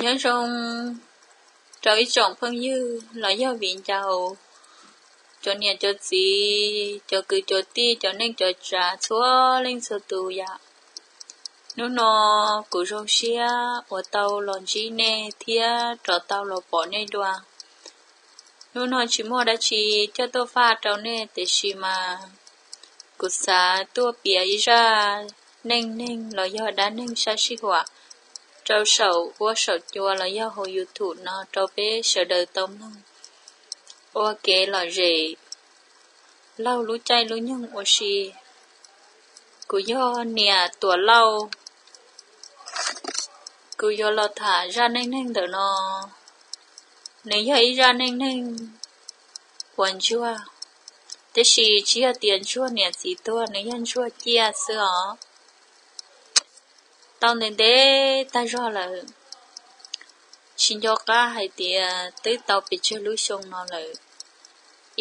Nyob zoo rau ib tsoom phooj ywg los yog viv ncaus, cov niam cov txiv, cov kwv cov tij, cov neej cov tsav txhua leej txhua tus yom. Hnub no kuv zoo siab uas tau los ntsib nej thiab rov tau los pom nej dua. Hnub no tsis muaj dab tsi coj tuaj faj rau nej tiam sis mas kuv xav tuaj piav ib zaj neej neeg los yog dab neeg sab sij huam rau saum huab saum cua los yog hauv YouTube no rau peb sawv daws tau mloog ua kev lom zem laug lub caij lub nyoog ua si. Kuv yog niam Tuam Lauj. Kuv yuav los tham zaj neej neeg ntawm no. Nws yog ib zaj neej neeg uas ntsuag, tiam sis tsis yog tias ntsuag niam txiv tuag, nws yog ntsuag ciaj xwb os. Tau ntev ntev tag zog lawm, tsis nco qab hais tias twb tau pes tsawg lub xyoo no lawm.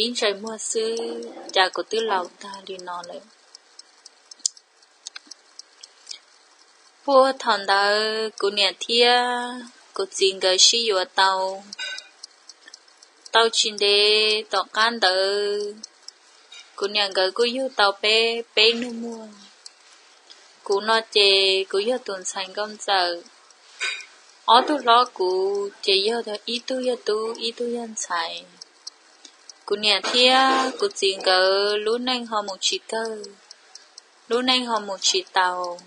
Ib ntsais muag xwb cas kuv twb laus tag li no lawm. Puag thaum ntawd kuv niam thiab kuv txiv nkawd sib yuav tau, tau tsis ntev tom qab ntawd kuv niam nkawd kuj yug tau peb, peb nus muag. Kuv no ces kuv yog tus ntxhais nkauj ntxawm, ob tug hlob kuv ces yog ib tug yog tub ib tug yog ntxhais. Kuv niam thiab kuv txiv nkawd lub neej ho mus tsis kawg, lub neej ho mus tsis taus.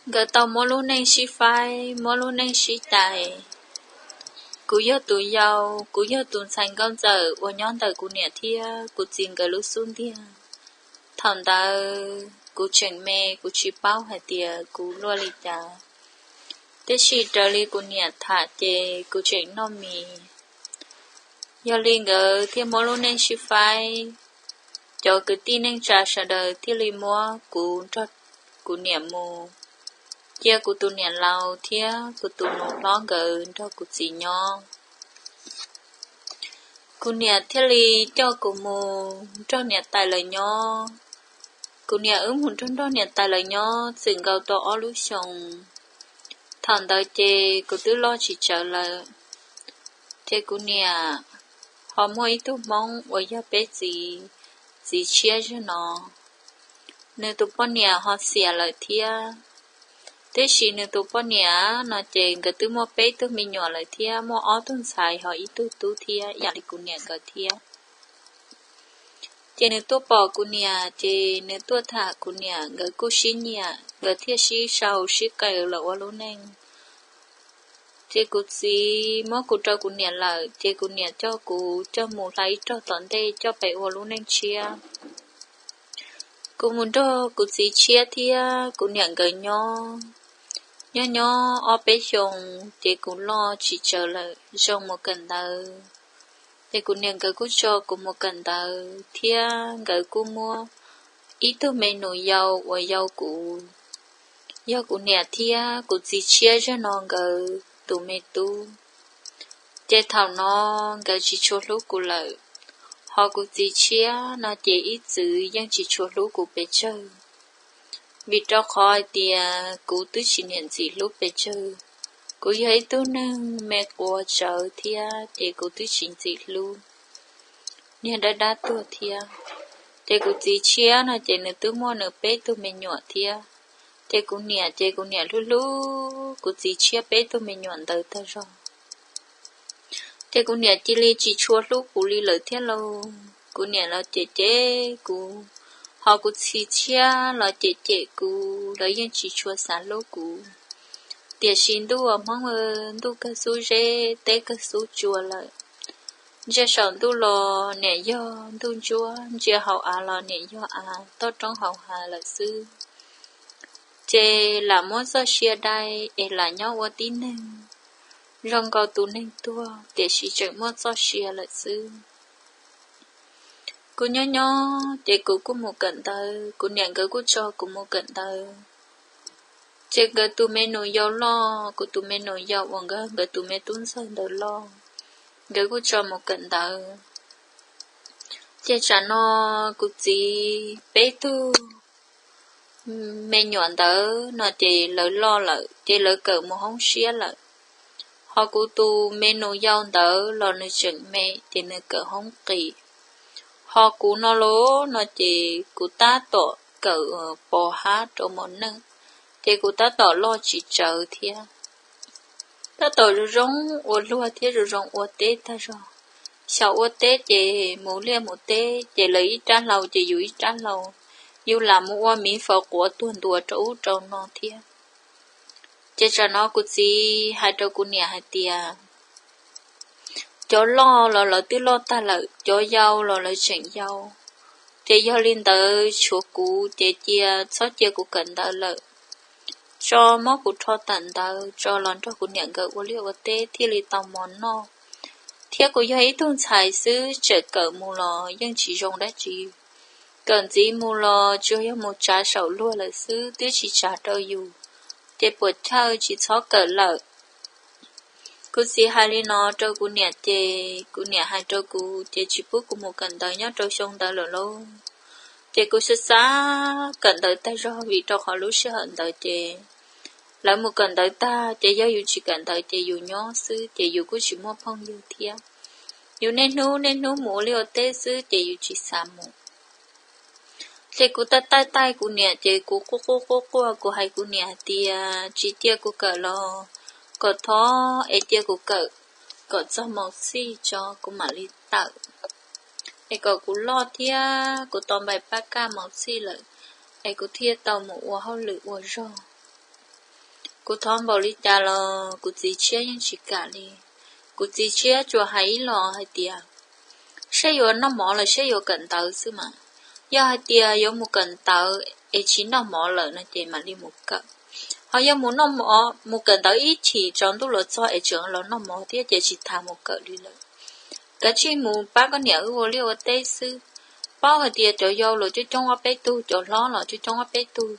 Nkawd tau muab lub neej sib faib, muab lub neej sib cais. Kuv yog tus yau, kuv yog tus ntxhais nkauj ntxawm uas nyob ntawm kuv niam thiab kuv txiv nkawd lub xub ntiag. Thaum ntawd kuv tseem me, kuv tsis paub hais tias kuv luaj li cas, tiam sis raws li kuv niam tham ces kuv tseem noj mis. Yog li nkawd thiaj muab lub neej sib faib. Cov kwv tij neej tsa sawv daws thiaj li muab kuv nrog kuv niam mus, cia kuv tus niam laus thiab kuv tus nus hlob nkawd nrog kuv txiv nyob. Kuv niam thiaj li coj kuv mus nrog niam tais lawv nyob. Kuv niam wb mus nrog nrog niam tais lawv nyob txwm nkaus tau ob lub xyoos. Thaum ntawd ces kuv twb loj tsis tsawg lawm, ces kuv niam ho muaj ib tug hmoob uas yog peb txiv, txiv tshiab zog no, nws tus poj niam ho xiam lawm thiab. Tiam sis nws tus poj niam no ces nkawd twb muaj peb tug me nyuam lawm thiab, muaj ob tug ntxhais ho ib tug tub thiab ib yam li kuv niam nkawd thiab. Ces nws tuaj pom kuv niam, ces nws tuaj tham kuv niam, nkawd kuj sib nyiam, nkawd thiaj sib sau sib qees los ua lub neej. Ces kuv txiv muab kuv rau kuv niam lawm, ces kuv niam coj kuv coj mus hla ib rog tom ntej coj pem ua lub neej tshiab. Kuv mus nrog kuv txiv tshiab thiab kuv niam nkawd nyob. Nyob nyob ob peb xyoos ces kuv loj tsis tsawg lawm, zoo mus kawm ntawv. Ces kuv niam nkawd kuj tso kuv mus kawm ntawv thiab nkawd kuj muab ib tug me nus yau uas yau kuv, yog kuv niam thiab kuv txiv tshiab zog no nkawd tus me tub. Ces thaum no nkawd tsis tshua hlub kuv lawm, ho kuv txiv tshiab no ces ib txwm yeej tsis tshua hlub kuv pes tsawg. Vim rau qhov hais tias kuv twb tsis niam ntxim hlub pes tsawg, kuv yog ib tug neeg me quas tsawv thiab ces kuv twb tsis ntxim hlub, niag dab dab tuag thiab. Ces kuv txiv tshiab no ces nws twb muaj nws peb tug me nyuam thiab. Ces kuv niam ces kuv niam hlub hlub kuv txiv tshiab peb tug me nyuam ntawd tag zog. Ces kuv niam cia li tsis tshua hlub kuv li lawm thiab lauj. Kuv niam los cem cem kuv, ho kuv txiv tshiab los cem cem kuv, lawv yeej tsis tshua xav hlub kuv. Tiam sis ntuj uas Hmoob, ntuj kawg xub zeb, teb kawg xub tsua lawm. Ntsia saum ntuj los niam yog ntuj ntsuab, ntsia hauv av los niam yog av, toj roob hauv hav lawm xwb. Ces lam muab txoj sia dai es lam nyob ua tib neeg zoo nkaus tus neeg tuag, tiam sis tseem muaj txoj sia lawm xwb. Kuv nyob nyob ces kuv kuj mus kawm ntawv, kuv niam nkawd kuj tso kuv mus kawm ntawv. Ces nkawd tus me nus yau loj, kuv tus me nus yau uas nkawd, nkawd tus me tub ntxawg ntawd loj, nkawd kuj tso mus kawm ntawv. Ces tsam no kuv txiv peb tug me nyuam ntawd no ces lawv loj lawm ces lawv kawm mus hoob siab lawm. Ho kuv tus me nus yau ntawd los nws tseem me ces nws kawm hoob qis. Ho kuv no los no ces kuv tab tom kawm pov hab rau mos neej, ces kuv tab tom loj tsis tsawv thiab. Tab tom zoo zoo ua luag thiab zoo zoo ua teb tag zog. Xyaum ua teb ces mus liaj mus teb ces lawv ib rab hlau ces yus ib rab hlau, yus lam mus ua miv faus quav tuag ntua rau ub rau no thiab. Ces tsam no kuv txiv hais rau kuv niam hais tias, cov loj los lawv twb loj tag lawm, cov yau los lawv tseem yau, ces yog li ntawd tshuav kuv ces cia txhob cia kuv kawm ntawv lawm, tso muab kuv rho tawm ntawd tso los nrog kuv niam nkawd ua liaj ua teb thiaj li tau mov noj. Thiab kuv yog ib tug ntxhais xwb, tseem kawm mus los yeej tsis zoo dab tsi. Kawm ntxiv mus los tsuas yog mus tsav saum luag lawm xwb, twb tsis tsav rau yus, ces puas chawj tsis txhob kawm lawm. Kuv txiv hais li no rau kuv niam ces kuv niam hais rau kuv ces tsis pub kuv mus kawm ntawv nyob rau xyoo ntawd lawm lauj. Ces kuv xav xav kawm ntawv tag zog vim rau qhov lub sij hawm ntawd ces lawv mus kawm ntawv tag ces yog yus tsis kawm ntawv ces yus nyob xwb ces yus kuj tsis muaj phooj ywg thiab. Yus niaj hnub niaj hnub mus ua liaj ua teb xwb ces yus tsis xav mus. Ces kuv taij taij taij kuv niam ces kuv quaj quaj quaj quaj, kuv hais kuv niam hais tias tsis cia kuv kawm los kom thov es cia kuv kawm kom txog mos txhij tso kuv mam li tawm. Es kom kuv loj thiab kuv tau npais pab kaj mos txhij lawm es kuv thiaj tau mus ua hauj lwm ua zog. Kuv thov npaum li cas los kuv txiv tshiab yeej tsis kam li. Kuv txiv tshiab tsuas hais ib los hais tias, saib yuav noj mov los saib yuav kawm ntawv xwb mas. Yog hais tias yuav mus kawm ntawv es tsis noj mov lawm no ces mam li mus kawm. Ho yog mus noj mov, mus kawm ntawv ib chim tsaus ntuj los txog es tseem los noj mov thiab ces tsis tas mus kawm li lawm. Kav tsij mus pab koj niam wb ua liaj ua teb xwb. Paub hais tias cov yau los coob coob ob peb tug, cov hlob los coob coob ob peb tug,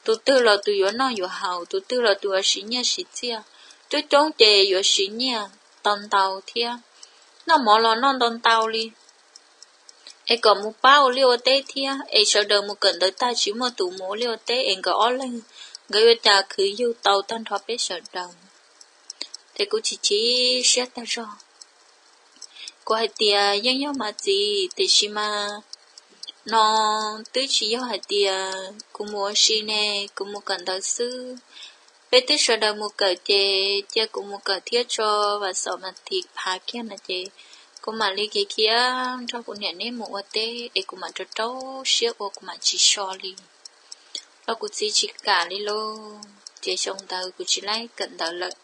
tus twg los tus yuav noj yuav haus, tus twg los tus yuav siv nyiaj siv txiaj. Coob coob ces yuav siv nyiaj tau ntau thiab, noj mov los noj ntau ntau li. Es kom mus pab ua liaj ua teb thiab, es sawv daws mus kawm ntawv tag tsis muaj tus mus ua liaj ua teb es nkawd ob leeg nkawd yuav cas khwv yug tau tag nrho peb sawv daws. Ces kuv chim chim siab tag zog. Kuv hais tias yeej yog mas txiv, tiam sis mas no twb tsis yog hais tias kuv mus ua si ne, kuv mus kawm ntawv xwb. Peb twb sawv daws mus kawm ces cia kuv mus kawm thiab tso, vam xaum mas thim phav kiag no ces kuv mam li khiav khiav nrog kuv niam neb mus ua teb es kuv mam rau rau siab ua, kuv mam tsis so li. Los kuv txiv tsis kam li lauj, ces xyoo ntawd kuv tsis laib kawm ntawv lawm.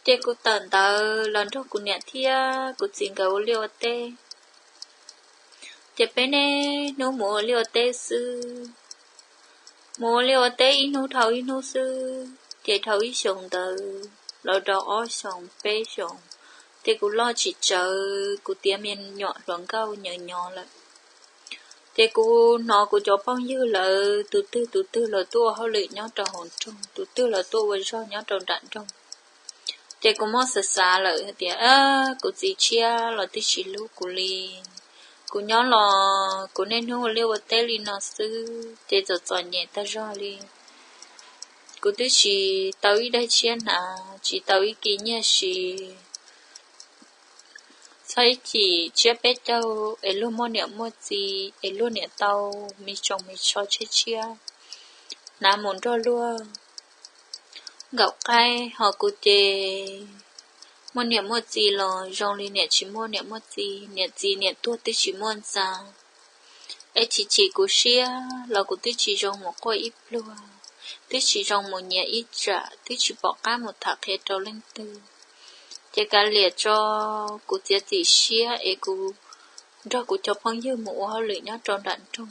Ces kuv tawm ntawv los nrog kuv niam thiab kuv txiv nkawd ua liaj ua teb. Ces peb niaj hnub mus ua liaj ua teb xwb, mus ua liaj ua teb ib hnub dhau ib hnub xwb. Ces dhau ib xyoos ntawd los rau ob xyoos peb xyoos, ces kuv loj tsis tsawv, kuv tiav me nyuam hluas nkauj nyob nyob lawm. Ces kuv hnov kuv cov phooj ywg lawv tus twg tus twg los tuaj ua hauj lwm nyob rau hauv nroog, tus twg los tuaj ua zog nyob rau nram nroog. Ces kuv muab xav xav lawm hais tias kuv txiv tshiab los twb tsis hlub kuv li. Kuv nyob los kuv niaj hnub ua liaj ua teb li no xwb ces txom txom nyem tag zog li. Kuv twb tsis tau ib daim tshiab hnav, tsis tau ib kis nyiaj siv. Txog ib chim tshiab peb caug es luag muaj niam muaj txiv es luag niam tau me tsoos me tsho tshiab tshiab hnav mus nrog luag nkaum qaib, ho kuv ces muaj niam muaj txiv los zoo li niam tsis muaj niam muaj txiv, niam txiv niam tuag twb tsis muaj ntxa. Es chim chim kuv siab los kuv twb tsis zoo mus quaj ib pluag, twb tsis zoo mus nyiav ib tsam, twb tsis pom qab mus tham qhia rau leej twg. Ces kav liam tso, kuv txiav txim siab es kuv nrog kuv cov phooj ywg mus ua hauj lwm nyob rau nram nroog.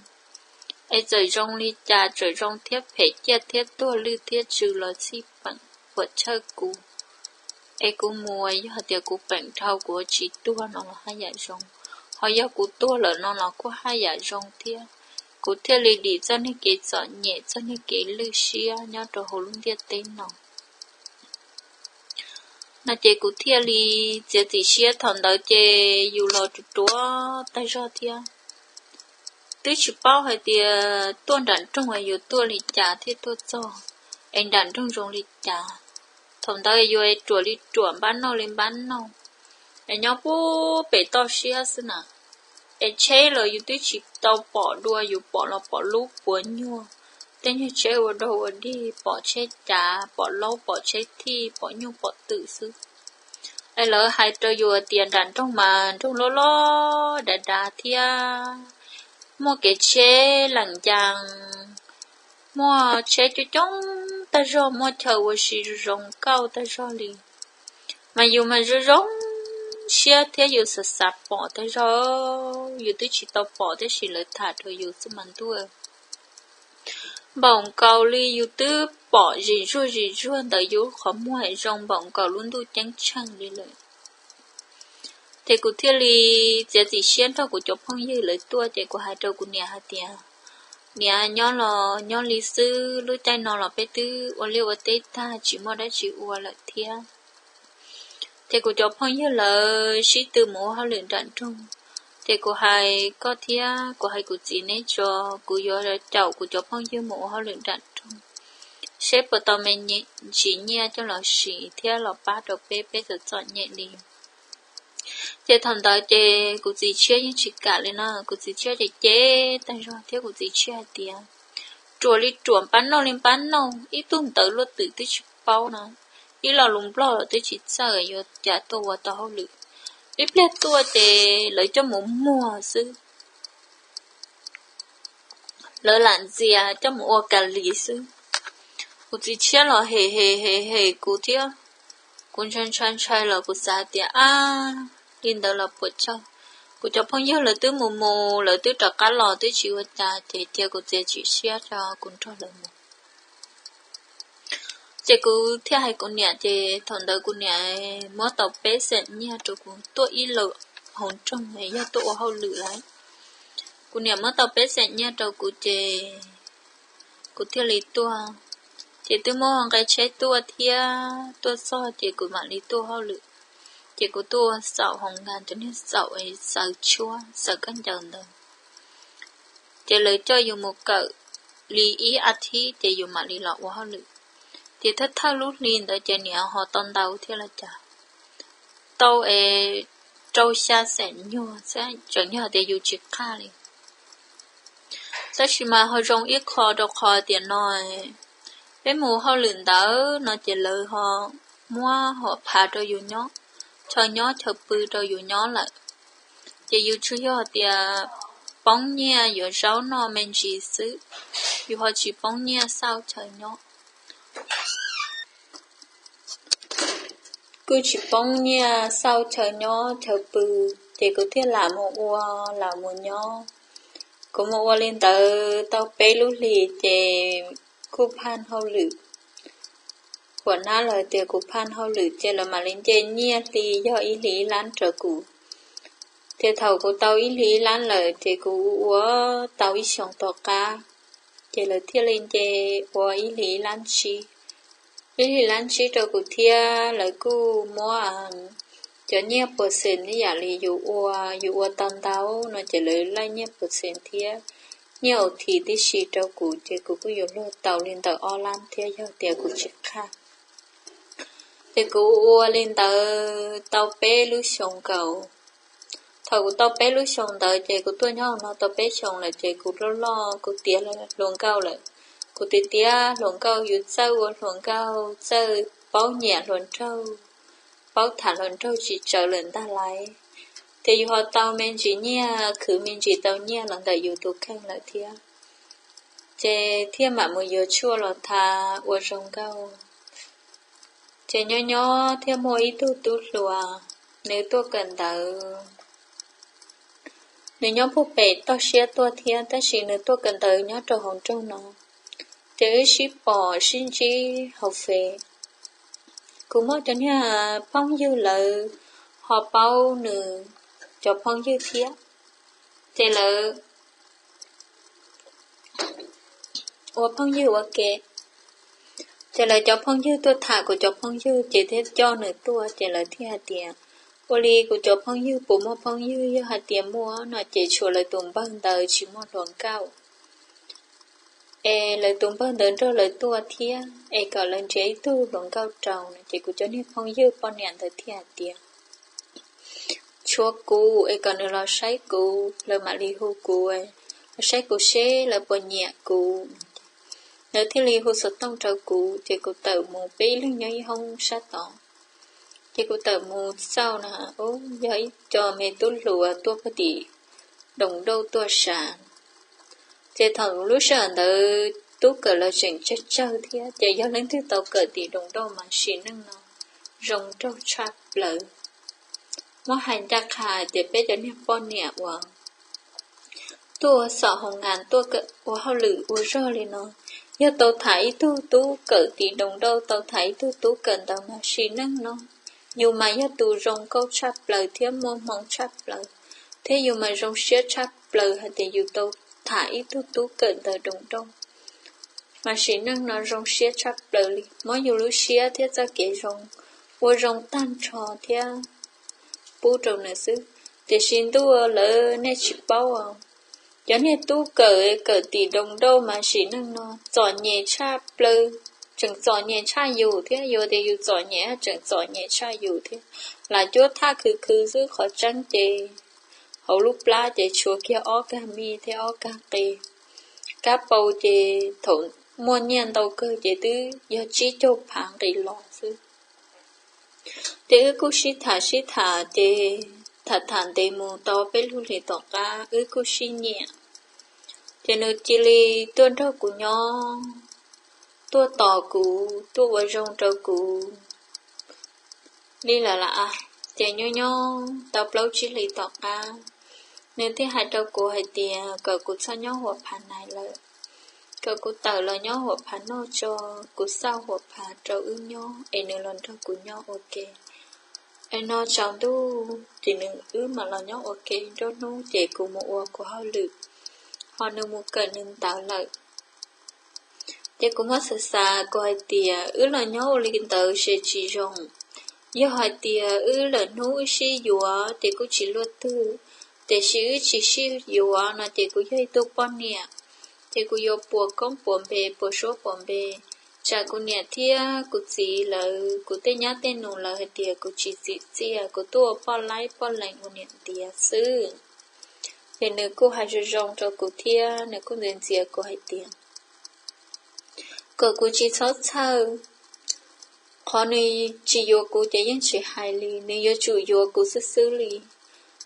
Es txawm zoo li cas, txawm zoo thiab phem, ciaj thiab tuag, lwj thiab tsw los txhij peem puas chawj kuv. Es kuv mus, yog tias kuv peem dhau kuv tsis tuag no los haj yam zoo, ho yog kuv tuag lawm no los kuj haj yam zoo thiab. Kuv thiaj li dim txoj niag kev txom nyem, txoj niag kev lwj siab nyob rau hauv lub ntiaj teb no. No ces kuv thiaj li txiav txim siab. Thaum ntawd ces yus los ruam ruam tag zog thiab. twb tsis paub hais tias tuaj nram nroog yuav tuaj li cas thiaj tuaj txog, es nram nroog zoo li cas. Thaum ntawd yuav ruam li ruam, npab nauj li npab nauj, es nyob pub pem toj siab xwb na. Es tsheb los yus twb tsis tau pom dua, yus pom los pom lub puav nyuag, tej nyuag tsheb ua dog ua dig, pom tsheb cav, pom laub, pom tsheb thij, pom nyuj pom twm xwb. Es lawv hais rau yus tias nram nroog mas nroog loj loj dav dav thiab, muaj kev tsheb lees cas, muaj tsheb coob coob tag zog, muaj chaw ua si zoo zoo nkauj tag zog li. Mas yus mas zoo zoo siab thiab yus xav xav pom tag zog, yus twb tsis tau pom tab sis lawv tham rau yus xwb mas ntuj, npaum nkaus li yus twb pom zim zuag zim zuag ntawm yus qhov muag zoo npaum nkaus lub ntuj ceeb tsheej li lawm. Ces kuv thiaj li txiav txim siab nrog kuv cov phooj ywg lawv tuaj, ces kuv hais rau kuv niam hais tias, niam, nyob los nyob li xwb, lub caij no los peb twb ua liaj ua teb tag tsis muaj dab tsi ua lawm thiab. Ces kuv cov phooj ywg lawv sib tw mus ua hauj lwm nram nroog, ces kuv hais koj thiab kuv hais kuv txiv neb tso, kuv yuav caum kuv cov phooj ywg mus ua hauj lwm nram nroog, seb puas tau me ntsis nyiaj coj los siv thiab los pab rau peb peb txom txom nyem li. Ces thaum ntawd ces kuv txiv tshiab yeej tsis kam li no, kuv txiv tshiab ces cem tag zog thiab kuv txiv tshiab hais tias, ruam li ruam, npab nauj li npab nauj, ib tug ntawv luaj twm twb tsis paub no, ib lo lus nplog los twb tsis txawj, yuav cas tuaj ua tau hauj lwm. Ib pliag tuaj ces lawv coj mus muag xwb, lawv lam ntxias coj mus ua ka lis xwb. Kuv txiv tshiab los hem hem hem hem kuv thiab, kuv ntshai ntshai ntshai los kuv xav tias, ab, li ntawd los puas tsawg. Kuv cov phooj ywg lawv twb mus mus, lawv twb rov qab los twb tsis ua cas, ces cia kuv txiav txim siab rau kuv nrog lawv mus. Ces kuv thiaj hais kuv niam, ces thaum ntawd kuv niam muab tau peb xeem nyiaj rau kuv tuaj ib lwm hauv nroog, yog tuaj ua hauj lwm lawm. Kuv niam muab tau peb xeem nyiaj rau kuv ces kuv thiaj li tuaj. Ces twb muab nqe tsheb tuaj thiab, tuaj txog ces kuv mam li tuaj hauj lwm. Ces kuv tuaj xaum hoo nkas cov niag xaum xaws tshuab xaws khaub ncaws ntawd. Ces lawv coj yus mus kawm li ib as thiv ces yus mam li los ua hauj lwm. Ces thawj thawj lub hli ntawd ces niam ho tau ntau thiab los cas, tau es rau xya xeem nyuag, tseem yog tias yus tsis qaj li. Tab sis mas ho zoo ib qho rau qhov tias no, peb mus hauj lwm ntawd no ces lawv ho muab hom phav rau yus nyob, chaw nyob chaw pw rau yus nyob lawm. Ces yus tsuas yog tias poob nyiaj yuav zaub noj me ntsis xwb, yus ho tsis poob nyiaj xauj chaw nyob. Kuj tsis poob nyiaj xauj chaw nyob chaw pw, ces kuv thiaj lam mus ua, lam mus nyob. Kuv mus ua li ntawd tau peb lub hlis ces kuj phaj hauj lwm. Huam nab lawv tias kuv phaj hauj lwm ces lawv mam li nce nyiaj hli yog ib hlis ib lab rau kuv. Ces thaum kuv tau ib hlis ib lab lawm ces kuv ua tau ib xyoos tom qab, ces lawv thiaj li nce ua ib hlis ib lab tsib, ib hlis lab tsib rau kuv thiab. Lawv kuj muab cov nyiaj puas xees ib yam li yus ua, yus ua tau ntau no ces lawv laij nyiaj puas xees thiab nyiaj ua thim tib si rau kuv, ces kuv kuj yuav luag tau li ntawm ob lab thiab yog tias kuv tsis qhaj. Ces kuv ua li ntawd tau peb lub xyoos nkaus. Thaum kuv tau peb lub xyoos ntawd ces kuv tuaj nyob no tau peb xyoos lawm ces kuv loj loj kuv tiav hluas nkauj lawm. Kuv tiav tiav hluas nkauj, yus txawj ua hluas nkauj, txawj paub nyiam hluas nraug, paub tham hluas nraug tsis tsawv lawm ntag lauj. Ces yus ho tau me ntsis nyiaj, khwv me ntsis tau nyiaj los ntawm yus tus kheej lawm thiab. Ces thiaj mam mus yuav tshuaj los tha ua zoo nkauj. Ces nyob nyob thiaj muaj ib tug tub hluas, nws tuaj kawm ntawv. Nws nyob puag pem toj siab tuaj thiab tab sis nws tuaj kawm ntawv nyob rau hauv nroog no. Ces wb sib pom sib ntsib hauv Fev. Kuv muaj cov niag phooj ywg lawv ho paub nws cov phooj ywg thiab, ces lawv ua phooj ywg ua ke. Ces lawv cov phooj ywg tuaj tham kuv cov phooj ywg ces thiaj coj nws tuaj, ces lawv thiaj hais tias, Ua li kuv cov phooj ywg puas muaj phooj ywg? Yog hais tias muaj no ces tshuav lawv tus npawg ntawd tsis muaj hluas nkauj, es lawv tus npawg ntawd nrog lawv tuaj thiab, es kom lawv nrhiav ib tug hluas nkauj rau no. Ces kuv cov niag phooj ywg poj niam ntawd thiaj hais tias, tshuav kuv es kom nws los saib kuv, lawv mam li hu kuv, los saib kuv seb lawv puas nyiam kuv. Lawv thiaj li hu xov tooj rau kuv, ces kuv tawm mus, peb ib leeg nyob ib hoob sab tod. Ces kuv tawm mus xauj na, ub, yog ib co me tub hluas tuaj puag tim Doos Dauj tuaj sav. Ces thaum lub sij hawm ntawd tub kawm los tseem tsawg tsawg thiab, ces yog leej twg tau kawm tim Doos Dauj mas sim neej no zoo nraug tshaj plaws. Muab hais ncaj qha tias peb cov niag poj niam uas tuaj xom hoo ngas tuaj ua hauj lwm ua zog li no, yog tau tham ib tug tub kawm tim Doos Dauj, tau tham ib tug tub kawm ntawd mas sim neej no yus mas yog tus zoo nkauj tshaj plaws thiab muaj hmoo tshaj plaws, thiab yus mas zoo siab tshaj plaws hais tias yus tau tham ib tug tub kawm ntawm Doos Dauj. Mas sim neej no zoo siab tshaj plaws li, muab yus lub siab thiab txoj kev zoo ua zoo tag nrho thiab pub rau nws xwb. Tiam sis ntuj, lawv nej tsis paub os, cov niag tub kawm kawm tim Doos Dauj mas sim neej no txom nyem tshaj plaws, tseem txom nyem tshaj yus thiab. Yus tias yus txom nyem, tseem txom nyem tshaj yus thiab. Lam cuab thaj khwv khwv xwb, qhov tseeb ces hauv lub plab ces tshuav kiag ob kag mij thiab ob kag qe. Kab paus ces thaum muaj nyiaj ntau kawg ces twb yog tsib caug phav nqis los xwb. Ces wb kuj sib tham sib tham ces tham tham ntev mus tau peb lub hlis tom qab wb kuj sib nyiam. Ces nws cia li tuaj nrog kuv nyob, tuaj tos kuv, tuaj ua zoo rau kuv li lawm las. Ces nyob nyob tau plaub tsib hlis tom qab, nws thiaj hais rau kuv hais tias kom kuv txhob nyob Huam Phav Nais lawm, kom kuv tawm los nyob Huam Phav Noj tso, kuv xauj Huam Phav rau wb nyob es nws los nrog kuv nyob ua ke. Es no tsaus ntuj ces nws wb mam los nyob ua ke, nruab hnub ces kuv mus ua kuv hauj lwm, ho nws mus kawm nws ntawv lawm. Ces kuv muab xav xav kuv hais tias wb los nyob ua li ntawd ces tsis zoo. Yog hais tias wb lawm hnub wb sib yuav ces kuj tsis luaj twg, tiam sis wb tsis sib yuav no ces kuv yog ib tug poj niam, ces kuv yuav puas koob puas npe puas suab puas npe. Tsam kuv niam thiab kuv txiv lawv, kuv tej nyab tej nus lawv hais tias kuv tsis txim txiaj, kuv tuaj ua poj laib poj lees ua niam ntiav xwb. Ces nws kuj hais zoo zoo rau kuv thiab nws kuj ntxias ntxias kuv hais tias kom kuv tsis txhob txhawj. Qhov nws tsis yuav kuv ces yeej tsis hais li, nws yuav tsum yuav kuv xwb xwb li.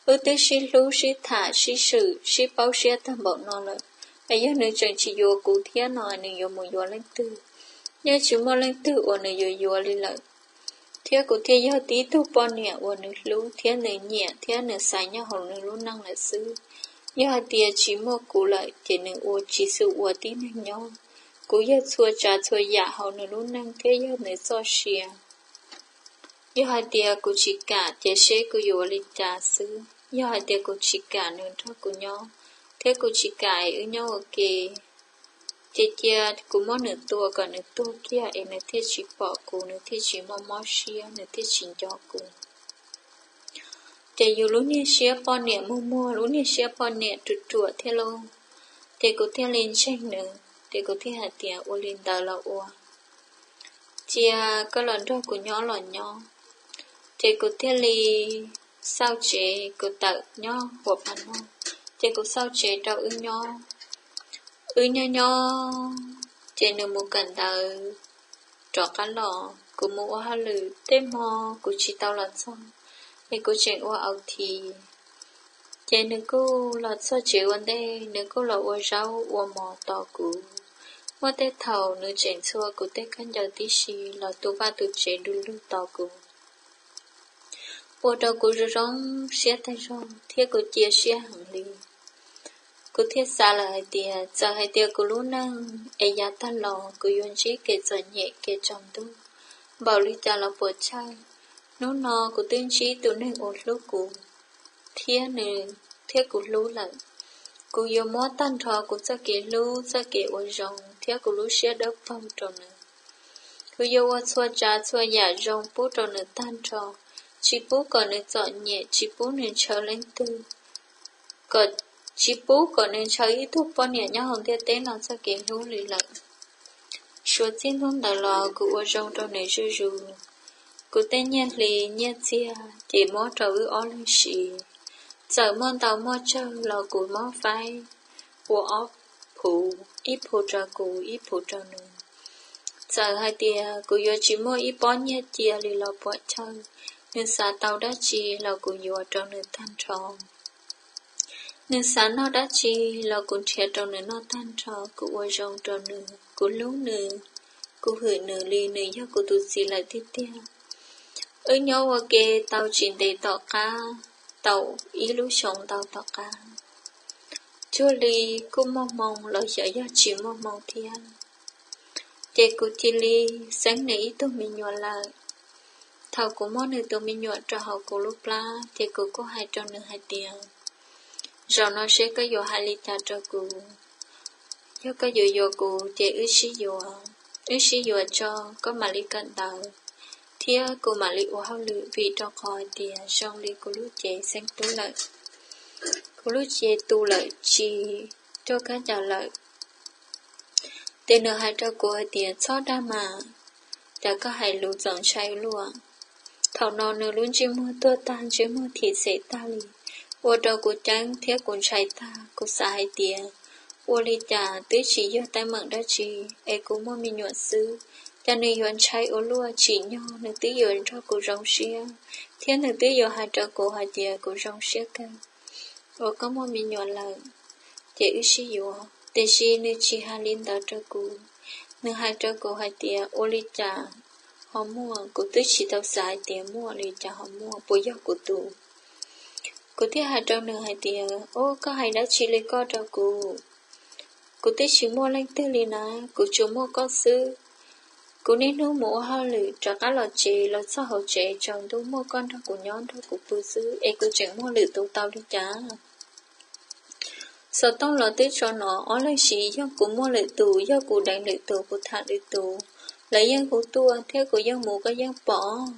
Wb twb sib hlub sib tham sib swm sib paub siab tag npaum no lawm, es yog nws tseem tsis yuav kuv thiab no nws yuav mus yuav leej twg? Yeej tsis muaj leej twg uas nws yuav yuav li lawm. Thiab kuv thiaj yog tib tug poj niam uas nws hlub thiab nws nyiam thiab nws xaiv nyob hauv nws lub neej lawm xwb. Yog hais tias tsis muaj kuv lawm ces nws ua tsis xwm ua tib neeg nyob. Kuv yog txhua tsav txhua yam hauv nws lub neej thiab yog nws txoj sia. Yog hais tias kuv tsis kam ces seb kuv yuav ua li cas xwb. Yog hais tias kuv tsis kam nws nrog kuv nyob, thiab kuv tsis kam es wb nyob ua ke, ces cia kuv muab nws tua kom nws tuag kiag es nws thiaj tsis pom kuv, nws thiaj tsis mob mob siab, nws thiaj tsis nco kuv. Ces yus lub niag siab poj niam muag muag, lub niag siab poj niam ruam ruam thiab lauj. Ces kuv thiaj li ntseeg nws, ces kuv thiaj hais tias ua li ntawd los ua, cia koj los nrog kuv nyob los nyob. Ces kuv thiaj li xauj tsev, kuv tawm nyob Huam Phav Noj, ces kuv xauj tsev rau wb nyob. Wb nyob nyob ces nws mus kawm ntawv rov qab los, kuv mus ua hauj lwm, tej hmo kuv tsis tau los txog, es kuv tseem ua au thi. Ces nws kuj los txog tsev ua ntej, nws kuj los ua zaub ua mov tos kuv. Muaj tej thaum nws tseem txhua kuv tej khaub ncaws tib si los tu vaj tu tsev du lug tos kuv, ua rau kuv zoo zoo siab tag zog thiab kuv cia siab heev li. Kuv thiaj xav lawm hais tias txawm hais tias kuv lub neej es yav tag los kuv yuav ntsib kev txom nyem kev tsaus ntuj npaum li cas los puas tsawg, hnub no kuv twb ntsib tus neeg uas hlub kuv thiab nws, thiab kuv hlub lawm. Kuv yuav muab tag nrho kuv txoj kev hlub, txoj kev ua zoo thiab kuv lub siab dawb paug rau nws. Kuv yuav ua txhua tsav txhua yam zoo pub rau nws tag nrho, tsis pub kom nws txom nyem, tsis pub nws ntshaw leej twg, kom tsis pub kom nws ntshaw ib tug poj niam nyob hauv ntiaj teb no txoj kev hlub li lawm. Suav txij hnub ntawd los kuv ua zoo rau nws zuj zus. Kuv tej nyiaj hli nyiaj txiag ces muab rau wb ob leeg siv. Txawm muaj ntau muaj tsawg los kuv muab faib ua ob phuv, ib phuv rau kuv, ib phuv rau nws. Txawm hais tias kuv yuav tsis muaj ib pob nyiaj cia li los puam chawj, nws xav tau dab tsi los kuv yuav rau nws tag nrho. Nws xav noj dab tsi los kuv nrhiav rau nws noj tag nrho. Kuv ua zoo rau nws, kuv hlub nws, kuv hwm nws li nws yog kuv tus txiv lawm tiag tiag. Wb nyob ua ke tau tsis ntev tom qab, tau ib lub xyoo ntau tom qab, cuag li kuj muaj hmoo los xyov yog tsis muaj hmoo thiab. Ces kuv cia li xeeb nws ib tug me nyuam lawm. Thaum kuv muaj nws tus me nyuam rau hauv kuv lub plab ces kuv kuj hais rau nws hais tias, zaum no seb koj yuav hais li cas rau kuv. Yog koj yuav yuav kuv ces wb sib yuav, wb sib yuav tso, koj mam li kawm ntawv thiab kuv mam li ua hauj lwm, vim rau qhov hais tias zoo li kuv lub cev xeeb tub lawm, kuv lub cev tu lawm tsis tuaj kab cas lawm. Ces nws hais rau kuv hais tias txhob dag mas, cas koj hais lus txaus ntshai ua luaj. Thaum no nws lub ntsej muag tuag tag, ntsej muag thim xem tag li, ua rau kuv ceeb thiab kuv ntshai tag. Kuv xav hais tias ua li cas twb tsis yog teeb meem dab tsi es kuv muaj me nyuam xwb, cas nws yuav ntshai ua luaj. Tsim nyog nws twb yuav nrog kuv zoo siab thiab nws twb yuav hais rau kuv hais tias kuv zoo siab kawg uas koj muaj me nyuam lawm, ces wb sib yuav. Tiam sis nws tsis hais li ntawd rau kuv, nws hais rau kuv hais tias ua li cas ho muaj, kuv twb tsis tau xav hais tias muaj li cas ho muaj, puas yog kuv tus. Kuv thiaj hais rau nws hais tias, o, koj hais dab tsi li koj rau kuv? Kuv twb tsis muaj leej twg li na, kuv tsuas muaj koj xwb. Kuv niaj hnub mus ua hauj lwm rov qab los tsev, los txog hauv tsev tsaus ntuj muaj koj nrog kuv nyob nrog kuv pw xwb es kuv tseem muaj lwm tus tau li cas? Xov tooj los twb tso no, ob leeg siv, yog kuv muaj lwm tus, yog kuv deev lwm tus, kuv tham lwm tus, lawv yeej hu tuaj thiab kuv yeej mus koj yeej pom,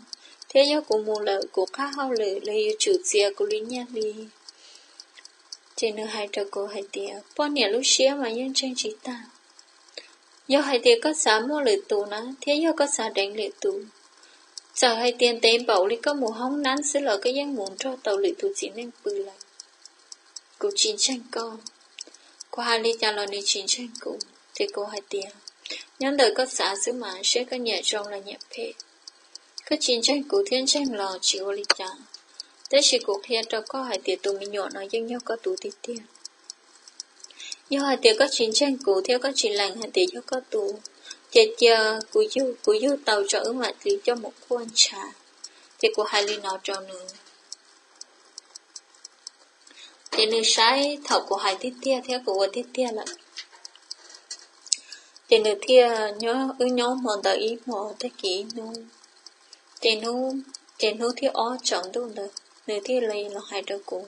thiab yog kuv mus lawm kuv qab hauj lwm lawv yuav tsum txiav kuv li nyiaj hli. Ces nws hais rau kuv hais tias poj niam lub siab mas yeej ntseeg tsis tag. Yog hais tias koj xav muaj lwm tus na, thiab yog koj xav deev lwm tus, txawm hais tias ntev npaum li koj mus hoob nab xwb los koj yeej mus nrog tau lwm tus txiv neej pw lawm. Kuv tsis ntseeg koj. Kuv hais li cas los nws tsis ntseeg kuv, ces kuv hais tias nyob ntawm koj xav xwb mas, saib koj nyiam zoo los nyiam phem. Koj tsis ntseeg kuv thiab ntseeg los tsis ua li cas, tab sis kuv qhia rau koj hais tias tus me nyuam no yeej yog koj tus tiag tiag. Yog hais tias koj tsis ntseeg kuv thiab koj tsis lees hais tias yog koj tus, ces cia kuv yug, kuv yug tau tso wb mam li coj mus quaj ntshav. Ces kuv hais li no rau nws, ces nws saib thaum kuv hais tiag tiag thiab kuv ua tiag tiag lawm. Ces nws thiaj nyob, wb nyob hmo ntawd ib hmo, tag kis ib hnub, ces hnub, ces hnub thib ob tsaus ntuj ntawd nws thiaj li los hais rau kuv.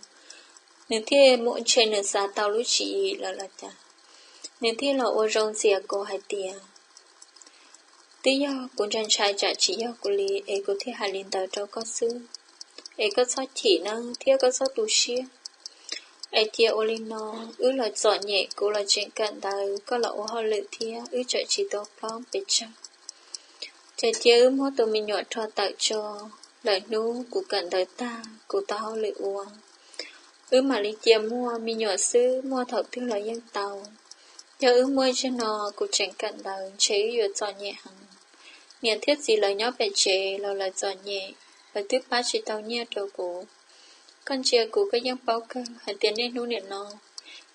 Nws thiaj muaj, ntshe nws xav tau lub tswv yim lawm los cas, nws thiaj los ua zoo ntxias kuv hais tias twb yog kuv ntshai ntshai tsam tsis yog kuv li es kuv thiaj hais li ntawd rau koj xwb, es koj txhob chim nawb thiab koj txhob tu siab. Es cia ua li no, wb los txom nyem, kuv los tseem kawm ntawv, koj los ua hauj lwm thiab wb tseem tsis tau plaub pes tsawg. Ces cia wb muab tus me nyuam rho tawm tso, lwm hnub kuv kawm ntawv tag kuv tau hauj lwm ua, wb mam li cia muaj. Me nyuam xwb muaj thaum twg los yeej tau. Yog wb muaj zaj no kuv tseem kawm ntawv ntshe wb yuav txom nyem heev. Niam thiab txiv lawv nyob pem tsev los lawv txom nyem, lawv twb pab tsis tau nyiaj rau kuv. Koj ntsia kuv koj yeej paub kawg hais tias niaj hnub niam no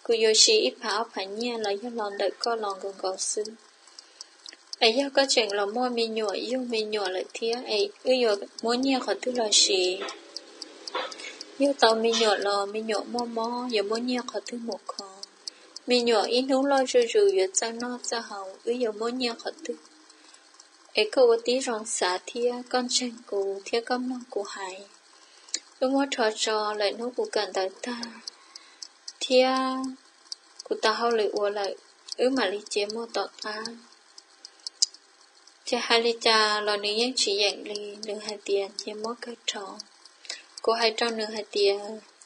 kuv yuav siv ib phav ob phav nyiaj los yog los ntawm koj los nkaus nkaus xwb. Es yog koj tseem los muaj me nyuam yug me nyuam lawm thiab es wb yuav muab nyiaj qhov twg los siv? Yug tau me nyuam los me nyuam muaj mob yuav muab nyiaj qhov twg mus kho? Me nyuam ib hnub loj zuj zus yuav txawj noj txawj haus wb yuav muab nyiaj qhov twg? Es koj ua tib zoo xav thiab koj ntseeg kuv thiab koj mloog kuv hais. Wb muab rho tso, lwm hnub kuv kawm ntawv tag thiab kuv tau hauj lwm ua lawm, wb mam li cia muaj tom qab. Ces hais li cas los nws yeej tsis yeem li, nws hais tias cia muab kawg rho. Kuv hais rau nws hais tias,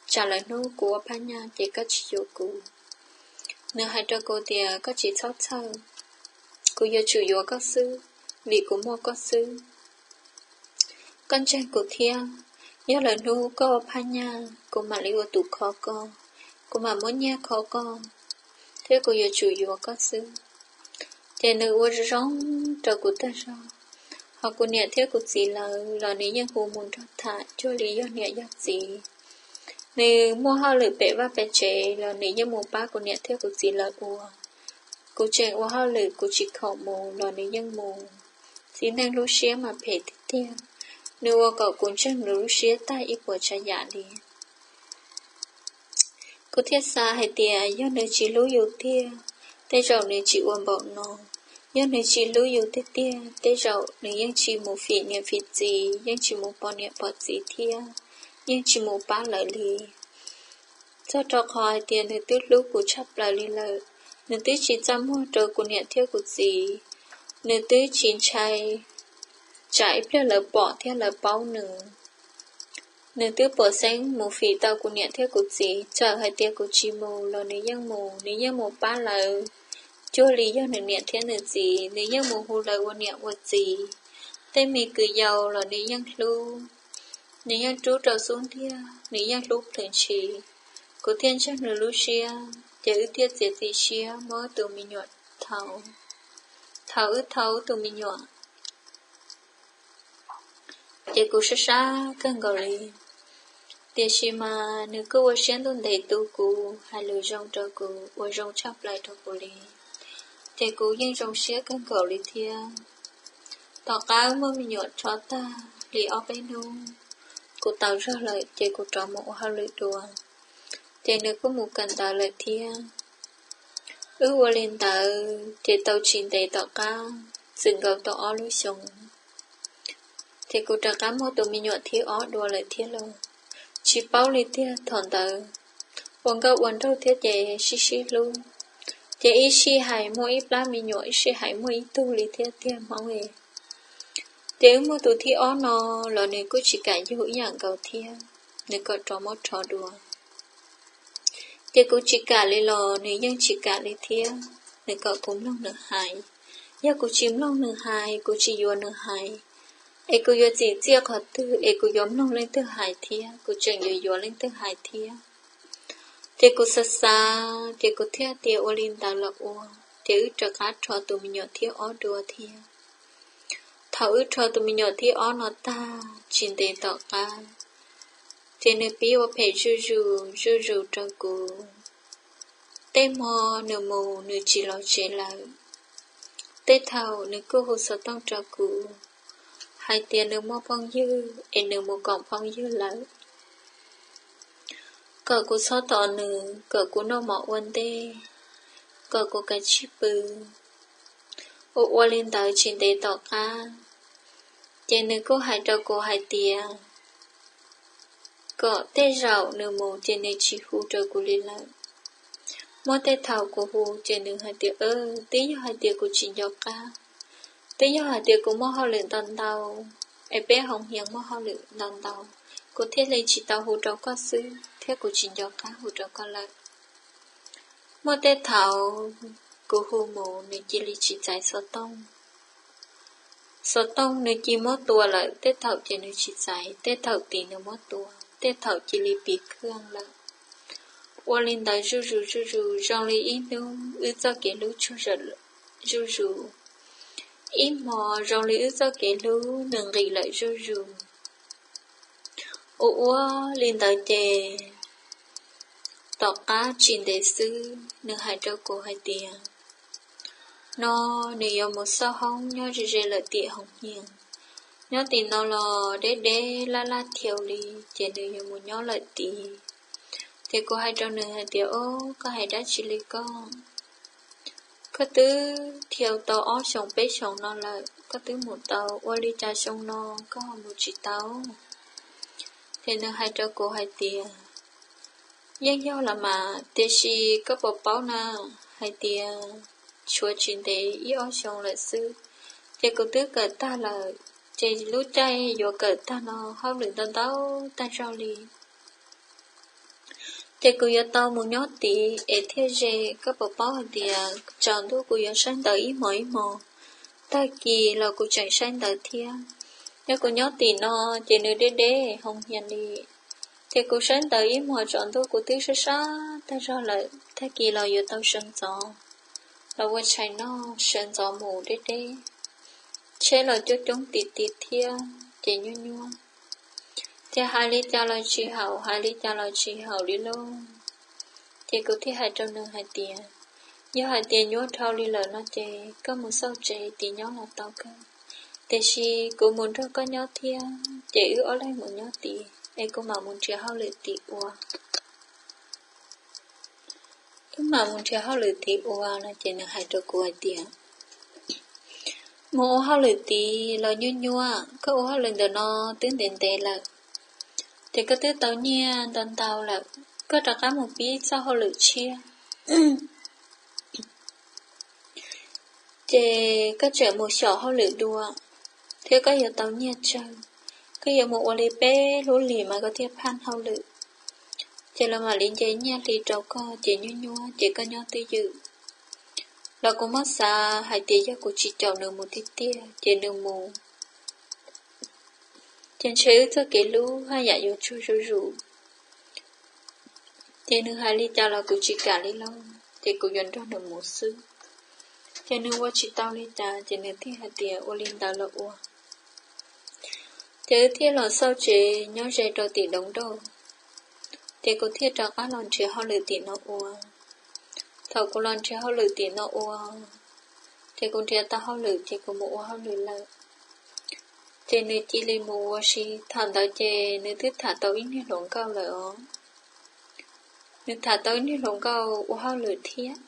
tsam lawm hnub kuv ua phab nyaj ces koj tsis yuav kuv. Nws hais rau kuv tias, koj tsis txhob txhawj, kuv yuav tsum yuav koj xwb, vim kuv muaj koj xwb. Koj ntseeg kuv thiab, yog lawm hnub koj ua phab nyaj, kuv mam li ua tus kho koj, kuv mam muab nyiaj kho koj, thiab kuv yuav tsum yuav koj xwb. Ces nws ua zoo rau kuv tag zog, hos kuv niam thiab kuv txiv lawv los nws yeej hu mus nrog tham cuag li yog niam yog txiv. Nws muaj hauj lwm pem vaj pem tsev los nws yeej mus pab kuv niam thiab kuv txiv lawv ua. Kuv tseem ua hauj lwm kuv tsis khoom mus los nws yeej mus. Txiv neej lub siab mas phem tiag tiag, nws ua kom kuv ntseeg nws lub siab tag ib puas tsav yam li. Kuv thiaj xav hais tias yog nws tsis hlub yus tiag, tej zaum nws tsis ua npaum no. Yog nws tsis hlub yus tiag tiag, tej zaum nws yeej tsis mus fim niam fim txiv, yeej tsis mus pom niam pom txiv thiab, yeej tsis mus pab lawv li. Txog rau qhov hais tias nws twb hlub kuv tshaj plaws li lawm, nws twb tsis txaj muag rau kuv niam thiab kuv txiv, nws twb tsis ntshai tsam ib pliag lawv pom thiab lawv paub nws. Nws twb pom xeeb mus fim tau kuv niam thiab kuv txiv, txawm hais tias kuv tsis mus los nws yeej mus, nws yeej mus pab lawv cuag li yog nws niam thiab nws txiv, nws yeej mus hu lawv ua niam ua txiv. Tej me kwv yau los nws yeej hlub, nws yeej rub rau xub ntiag, nws yeej hlub plhws ntshis. Kuv thiaj ntseeg nws lub siab, ces wb thiaj txiav txim siab muab tus me nyuam thau. Thaum wb thau tus me nyuam, ces kuv sab sab kawg nkaus li. Tiam sis mas nws kuj ua siab ntuj ntev tu kuv, hais lus zoo rau kuv, ua zoo tshaj plaws rau kuv li. Ces kuv yeej zoo siab kawg nkaus li thiab. Tom qab muaj me nyuam rho tag li ob peb hnub, kuv tau zog lawm ces kuv rov mus ua hauj lwm dua. Ces nws kuj mus kawm ntawv lawm thiab. Wb ua li ntawd ces tau tsis ntev tom qab txwm nkaus tau ob lub xyoos, ces kuv rov qab muaj tus me nyuam thib ob dua lawm thiab lauj. Tsis paub li tiag, thaum ntawd ua nkauj ua nraug thiab ces sib sib hlub, ces ib sij hais muaj ib plab me nyuam, ib sij hais muaj ib tug li thiab tiag Hmoob. Ces wb muaj tus thib ob no los nws kuj tsis kam yug ib yam nkaus thiab, nws kom rov muab rho dua. Ces kuv tsis kam li los nws yeej tsis kam li thiab, nws kom kuv mloog nws hais. Yog kuv tsis mloog nws hais, kuv tsis yuav nws hais, es kuv yuav txim txiaj qhov twg, es kuv yuav mloog leej twg hais thiab, kuv tseem yuav yuav leej twg hais thiab. Ces kuv xav xav, ces kuv thiaj tias ua li ntawd los ua, ces wb rov qab rho tus me nyuam thib ob dua thiab. Thaum wb rho tus me nyuam thib ob no tag tsis ntev tom qab, ces nws pib ua phem zuj zus zuj zus rau kuv. Tej hmo nws mus nws tsis los tsev lawm. Tej thaum nws kuj hu xov tooj rau kuv, hais tias nws muaj phooj ywg es nws mus koom phooj ywg lawm, kom kuv txhob tos nws, kom kuv noj mov ua ntej, kom kuv kav tsij pw. Ua ua li ntawd tsis ntev tom qab, ces nws kuj hais rau kuv hais tias kom tej zaum nws mus ces nws tsis hu rau kuv li lawm. Muaj tej thaum kuv hu ces nws hais tias, twb yog hais tias kuv tsis nco qab, twb yog hais tias kuv muaj hauj lwm ntau ntau, es peb hoo hias muaj hauj lwm ntau ntau, kuv thiaj li tsis tau hu rau koj xwb thiab kuv tsis nco qab hu rau koj lawm. Muaj tej thaum kuv hu mus nws cia li tsis txais xov tooj. Xov tooj nws cia muab tua lawm, tej thaum ces nws tsis txais, tej thaum tis nws muab tua, tej thaum cia li pis khaj lawm. Ua li ntawd zuj zus zuj zus zoo li ib hnub wb txoj kev hlub tsuag zawm zuj zus. Ib hmo zoo li wb txoj kev hlub nws nqis lawm zuj zus. Ua ua li ntawd ces tom qab tsis ntev xwb nws hais rau kuv hais tias no nws yuav mus xauj hoob nyob ze ze lawm tim hoo hias. Nyob tim no los deb deb laj laj thiau li, ces nws yuav mus nyob lawm tid. Ces kuv hais rau nws hais tias, o, koj hais dab tsi li koj? Koj twb thiau tau ob xyoos peb xyoos no lawm, koj twb mus tau ua li cas xyoo no koj ho mus tsis tau? Ces nws hais rau kuv hais tias, yeej yog los mas, tiam sis koj puas paub na, hais tias tshuav tsis ntev ib ob xyoos lawm xwb, ces kuv twb kawm tag lawm. Ces lub caij yuav kawm tag no hauj lwm ntau ntau tag zog li. Ces kuv yuav tau mus nyob tid es thiaj ze. Koj puas paub hais tias tsaus ntuj kuv yuav saib ntawv ib hmos ib hmos, tag kis los kuv tseem saib ntawv thiab. Yog kuv nyob tim no ces nws deb deb hoo hias li. Ces kuv saib ntawv ib hmos tsaus ntuj kuv twb sab sab tag zog lawm, tag kis los yuav tau sawv ntxov los ua tshais noj, sawv ntxov mus deb deb, tsheb los coob coob tim tid thiab ces nyuaj nyuaj. Ces hais li cas los tsis haum, hais li cas los tsis haum li lauj. Ces kuv thiaj hais rau nws hais tias, yog hais tias nyuaj dhau li lawm no ces koj mus xauj tsev tim nyob los tau kawg, tiam sis kuv mus nrog koj nyob thiab ces wb ob leeg mus nyob tid es kuv mam mus nrhiav hauj lwm tim ua. Wb mam mus nrhiav hauj lwm tim ua no ces nws hais rau kuv hais tias, mus ua hauj lwm tid los nyuaj nyuaj, koj ua hauj lwm ntawm no twb ntev ntev lawm, ces koj twb tau nyiaj ntau ntau lawm, koj rov qab mus pib txoj hauj lwm tshiab ces koj tseem mus xyom hauj lwm dua thiab koj yuav tau nyiaj tsawg. Koj yuav mus ua li peb lub hlis mas koj thiaj phaj hauj lwm. Ces lawv mam li nce nyiaj hli rau koj ces nyuaj nyuaj ces koj nyob twj ywm. Los kuv muab xav hais tias yog kuv tsis caum nws mus tiag tiag ces nws mus ces ntshe wb txoj kev hlub haj yam yuav tsuag zuj zus. Ces nws hais li cas los kuv tsis kam li lauj, ces kuv yuav nrog nws mus xwb. Ces nws ua tsis tau li cas ces nws thiaj hais tias ua li ntawd los ua. Ces wb thiaj los xauj tsev nyob ze rau tim Doov Dauj. Ces kuv thiaj rov qab los nrhiav hauj lwm tim no ua. Thaum kuv los nrhiav hauj lwm tim no ua, ces kuv nrhiav tau hauj lwm ces kuv mus ua hauj lwm lawm. Ces nws cia li mus ua si, thaum ntawd ces nws twb tham tau ib niag hluas nkauj lawm os. Nws tham tau ib niag hluas nkauj ua hauj lwm thiab.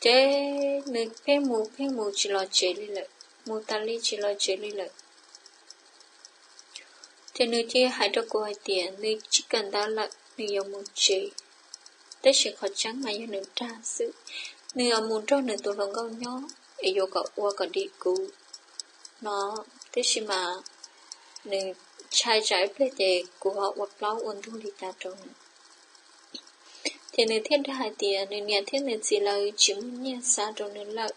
Ces nws pheej mus pheej mus tsis los tsev li lawm, mus tas li tsis los tsev li lawm. Ces nws cia hais rau kuv hais tias nws tsis kawm ntawv lawm, nws yuav mus tsev. Tab sis qhov tseeb mas yog nws dag xwb, nws yuav mus nrog nws tus hluas nkauj nyob es yuav kom ua kom dim kuv no. Tab sis mas nws ntshai tsam ib pliag ces kuv ho ua plaub ua ntug li cas rau nws. Ces nws thiaj dag hais tias nws niam thiab nws txiv lawv tsis muaj nyiaj xa rau nws lawm,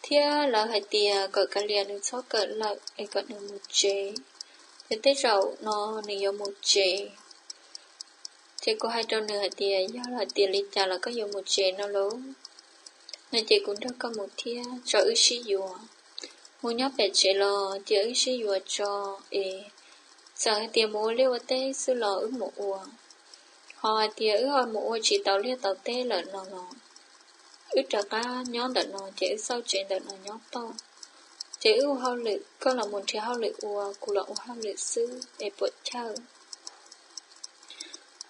thiab lawv hais tias kom kav liam nws txhob kawm lawm es kom nws mus tsev, ces tej zaum no nws yuav mus tsev. Ces kuv hais rau nws hais tias yog hais tias li cas los koj yuav mus tsev no lauj, no ces kuv nrog koj mus thiab tso wb sib yuav. Mus nyob pem tsev los cia wb sib yuav tso es txawm hais tias mus ua liaj ua teb xwb los wb mus ua. Ho hais tias wb ho mus ua tsis tau liaj tau teb lawm no los wb rov qab nyob ntawm no ces wb xauj tsev ntawm no nyob toj. Ces wb ua hauj lwm, koj los mus nrhiav hauj lwm ua, kuv los ua hauj lwm xwb es puam chawj.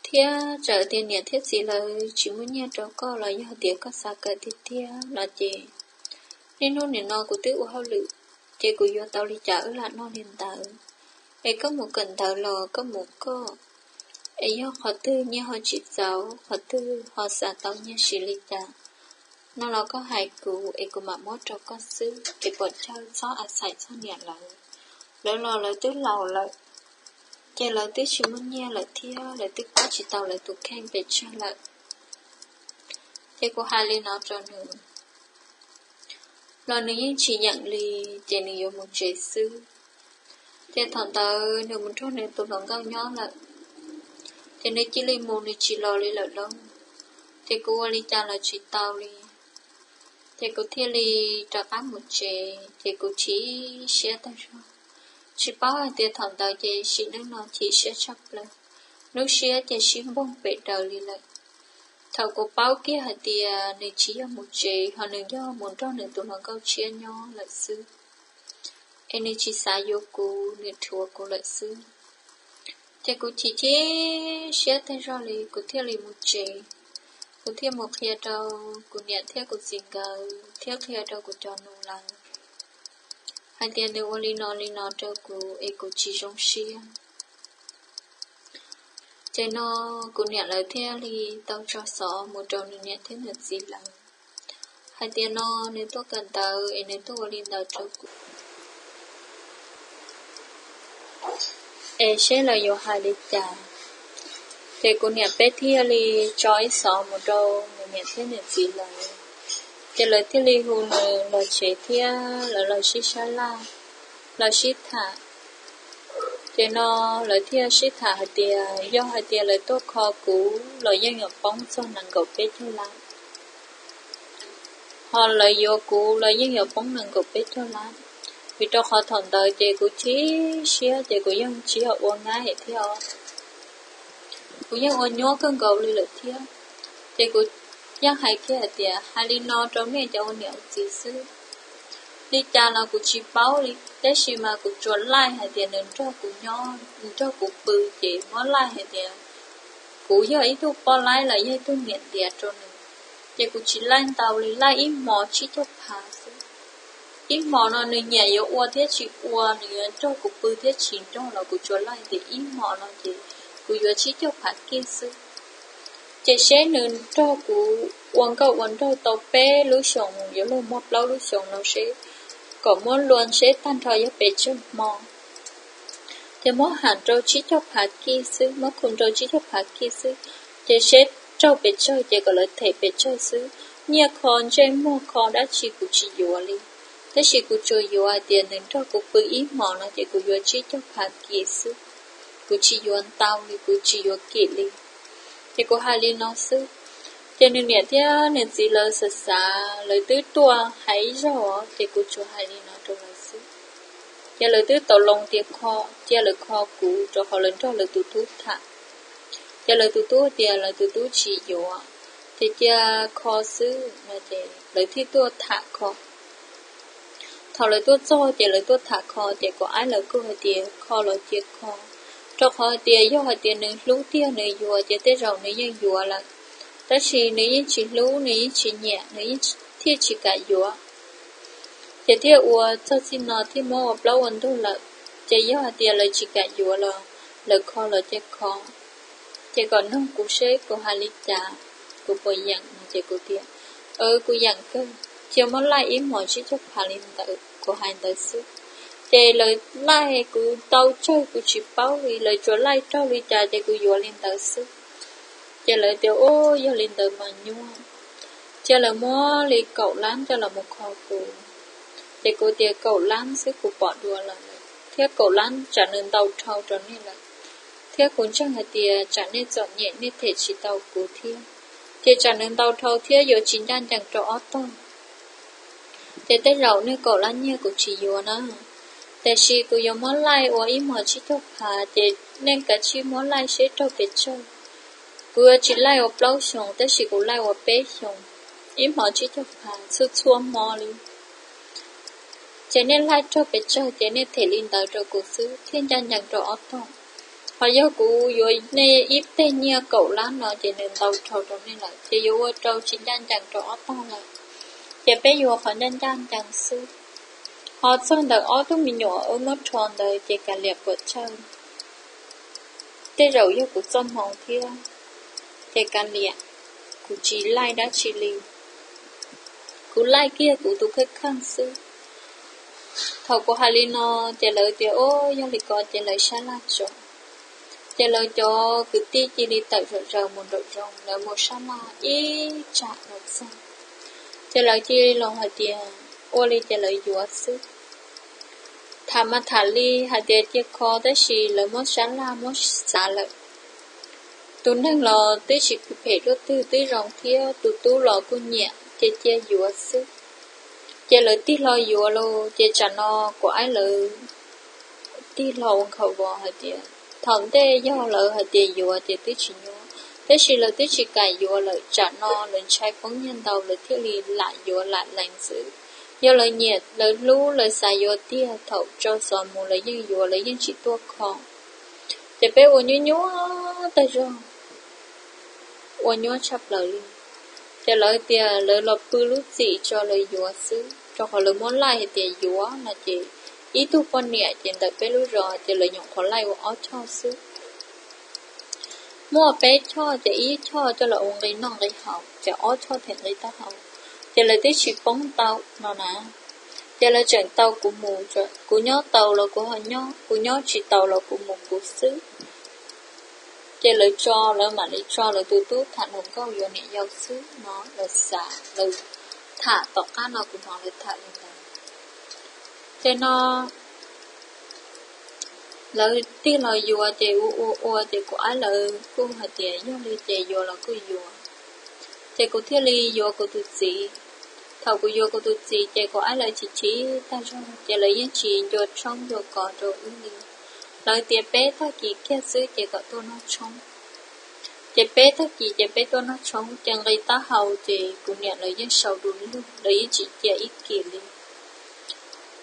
Thiab txawm tias niam thiab txiv lawv tsis muaj nyiaj rau koj los yog tias koj xav kawm tiag tiag no ces niaj hnub nim no kuv twb ua hauj lwm, ces kuv yuav tau li cas wb lam noj li ntawd. Es koj mus kawm ntawv los koj mus koj, es yog qhov twg nyiaj ho tsis txaus, qhov twg ho xav tau nyiaj siv li cas no los koj hais kuv es kuv mam muab rau koj xwb, es puam chawj txhob a xais txog niam lawv. Lawv los lawv twb laus lawm, ces lawv twb tsis muaj nyiaj lawm thiab lawv twb pab tsis tau lawv tus kheej pes tsawg lawm. Ces kuv hais li no rau nws los nws yeej tsis yeem li, ces nws yuav mus tsev xwb. Ces thaum ntawd nws mus nrog nws tus hluas nkauj nyob lawm, ces nws cia li mus nws tsis los li lawm lauj. Ces kuv ua li cas los tsis tau li, ces kuv thiaj li rov qab mus tsev, ces kuv chim siab tag zog. Tsis paub hais tias thaum ntawd ces sim neej no chim siab tshaj plaws, lub siab ces sib npoog pes daws li lawm. Thaum kuv paub kiag hais tias nws tsis yog mus tsev ho nws yog mus nrog nws tus hluas nkauj tshiab nyob lawm xwb, es nws tsis xav yuav kuv, nws dhuav kuv lawm xwb. Ces kuv chim chim siab tag zog li, kuv thiaj li mus tsev. Kuv thiaj mus qhia rau kuv niam thiab kuv txiv nkawd thiab qhia rau kuv cov nus lawv hais tias nws ua li no li no rau kuv es kuv tsis zoo siab. Ces no kuv niam lawv thiaj li tau tso xov mus rau nws niam thiab nws txiv lawv hais tias no nws tuaj kawm ntawv es nws tuaj ua li ntawd rau kuv. es seb lawv yuav hais li cas. Ces kuv niam peb thiaj li tso ib xov mus rau nws niam thiab nws txiv lawv, ces lawv thiaj li hu nws los tsev thiab lawv los sib sab laj, los sib tham. Ces no lawv thiaj sib tham hais tias yog hais tias lawv tuaj kho kuv los yeej yuav poob txog nees nkaum peb caug lab, ho lawv yuav kuv los yeej yuav poob nees nkaum peb caug lab, vim rau qhov thaum ntawd ces kuv chim siab ces kuv yeej tsis yog ua nyab thiab os, kuv yeej ua nyuab kawg nkaus li lawm thiab. Ces kuv yeej hais kiag hais tias hais li no rau nej cov ua niam ua txiv xwb, li cas los kuv tsis paub li, tab sis mas kuv tsuas laij hais tias nws nrog kuv nyob, nws nrog kuv pw, ces muab laij hais tias kuv yog ib tug poj laib los yog ib tug niam ntiav rau nws, ces kuv tsis laij ntau li, laij ib hmos tsib caug phav xwb. Ib hmos no nws nyiam yuav ua thiab tsis ua, nws yuav nrog kuv pw thiab tsis nrog los kuv tsuas laij tias ib hmos no ces kuv yuav tsib caug phav kij xwb. Ces seb nws nrog kuv ua nkauj ua nraug tau peb lub xyoos, yuav luag muaj plaub lub xyoos no seb, kom muab luas seb tag nrho yog pes tsawg hmo. Ces muab ham rau tsib caug phav kij xwb, muab khu rau tsib caug phav kij xwb, ces seb raug pes tsawg ces kom lawv them pes tsawg xwb. Nyiaj kho ntsej muag kho dab tsi kuv tsis yuav li, tab sis kuv tsuas yuav hais tias nws nrog kuv pw ib hmos no ces kuv yuav tsib caug phav kij xwb, kuv tsis yuav ntau li, kuv tsis yuav kim li. Ces kuv hais li no xwb, ces nws niam thiab nws txiv lawv xav xav, lawv twb tuaj hais ib zaug, ces kuv tsuas hais li no rau lawv xwb. Ces lawv twb tau loo tias kho, cia lawv kho kuv rau qhov lawv nrog lawv tus tub tham. Ces lawv tus tub tias lawv tus tub tsis yuav, ces cia kho xwb no, ces lawv thiaj tuaj tham kho. Thaum lawv tuaj txog ces lawv tuaj tham kho, ces kuv aib lawv kuj hais tias kho los cia kho, rau qhov hais tias yog hais tias nws hlub tiag nws yuav ces tej zaum nws yeej yuav lawm, tab sis nws yeej tsis hlub, nws yeej tsis nyiam, nws yeej thiaj tsis kam yuav. Ces thiaj ua txog txij no thiaj muab ua plaub ua ntug lawm. Ces yog hais tias lawv tsis kam yuav los lawv kho los cia kho. Ces kom nug kuv seb kuv hais li cas, kuv puas yeem no, ces kuv tias, kuv yeem kawg, cia muab laij ib hmos tsib caug phav li ntawd, kuv hais ntawd xwb. Ces lawv laij kuv ntau tsawg kuv tsis paub li, lawv tsuas laij raug li cas ces kuv yuav li ntawd xwb. Ces lawv tias, u, yog li ntawd mas nyuaj. Cia lawv muab li kaum lab coj los mus kho kuv. Ces kuv tias kaum lab xwb kuv pom dua lawm, thiab kaum lab tsam nws ntau dhau rau nej lawm, thiab kuv ntseeg hais tias tsam nej txom nyem nej them tsis tau kuv thiab, ces tsam nws ntau dhau thiab yuav tsis ncaj ncees rau ob tog. Ces tej zaum nej kaum lab nyiaj kuv tsis yuav na, tiam sis kuv yuav muab laij ua ib hmos tsib caug phav, ces nej kav tsij muab laij seb raug pes tsawg. Kuv yuav tsis laij ua plaub xyoos, tab sis kuv laij ua peb xyoos, ib hmos tsib caug phav txhua txhua hmo li. Ces nej laij raug pes tsawg ces nej them li ntawd rau kuv xwb thiaj ncaj ncees rau ob tog. Ho yog kuv yuav nej ib teg nyiaj kaum lab no ces nws ntau dhau rau nej lawm, ces yuav ua rau tsis ncaj ncees rau ob tog lawm. Ces peb yuav qhov ncaj ncaj ncees xwb. Ho txog ntawm ob tug me nyuam wb muab rho ntawd ces kav liam puam chawj. Tej zaum yog kuv txoj hmoo thiab, ces kav liam, kuv tsis laij dab tsi li. Kuv laij kiag kuv tus kheej kheej xwb. Thaum kuv hais li no, ces lawv tias, o, yog li ko ces lawv sab laj tso. Ces lawv cov kwv tij cia li tawm zom zaws mus nraum zoov, lawv mus sab laj ib tsam los txog. Ces lawv cia li los hais tias ua li ces lawv yuav xwb. Tham mas tham li hais tias cia kho, tab sis lawv muab sab laj muab xav lawm. Tus neeg los twb tsis phem luaj twg, twb zoo thiab, tus tub los kuj nyiam, ces cia yuav xwb. Ces lawv tig hlo yuav los, ces tsam no kuv aib lawv tig hlo ua nkhaus vos hais tias thaum ntej yog lawv hais tias yuav ces twb tsis nyuaj, tab sis lawv twb tsis kam yuav lawm, tsam no lawv ntshai poob nyiaj ntau lawv thiaj li lam yuav lam lees xwb. Yog lawv nyiam lawv hlub lawv xav yuav tiag, thaum tso xov mus lawv yeej yuav, lawv yeej tsis tuaj kho. Ces peb ua nyuaj nyuaj tag zog, ua nyuaj tshaj plaws li. Ces lawv tias lawv los pw lub txim tso lawv yuav xwb, rau qhov lawv muab laij hais tias yuav no ces ib tug poj niam ces ntawm peb lub zos ces lawv nyuam qhuav laij ua ob choj xwb. Muaj peb choj ces ib choj coj los ua nqi noj nqi haus, ces ob choj them nqi taub hau, ces lawv twb tsis poob tau no na. Ces lawv tseem tau kuv mus, kuv nyob tau los kuv ho nyob, kuv nyob tsis tau los kuv mus kuv xwb. Ces lawv tso, lawv mam li tso lawv tus tub tham hluas nkauj yuav niam yau xwb no, lawv xav, lawv tham tom qab no kuv hnov lawv tham li ntawd. Ces no lawv tig los yuav ces ua ua ua ces kuv aib lawv kuj hais tias yog li ces yuav los kuj yuav. Ces kuv thiaj li yuav kuv tus txiv. Thaum kuv yuav kuv tus txiv ces kuv aib lawv chim chim tag zog ces lawv yeej tsis ncua tshoob ncua kos rau wb li. Lawv tias peb tag kis kiag xwb ces kom tuaj noj tshoob. Ces peb tag kis ces peb tuaj noj tshoob ces nqis taub hau ces kuv niam lawv yeej sau du lug, lawv yeej tsis cia ib kis li.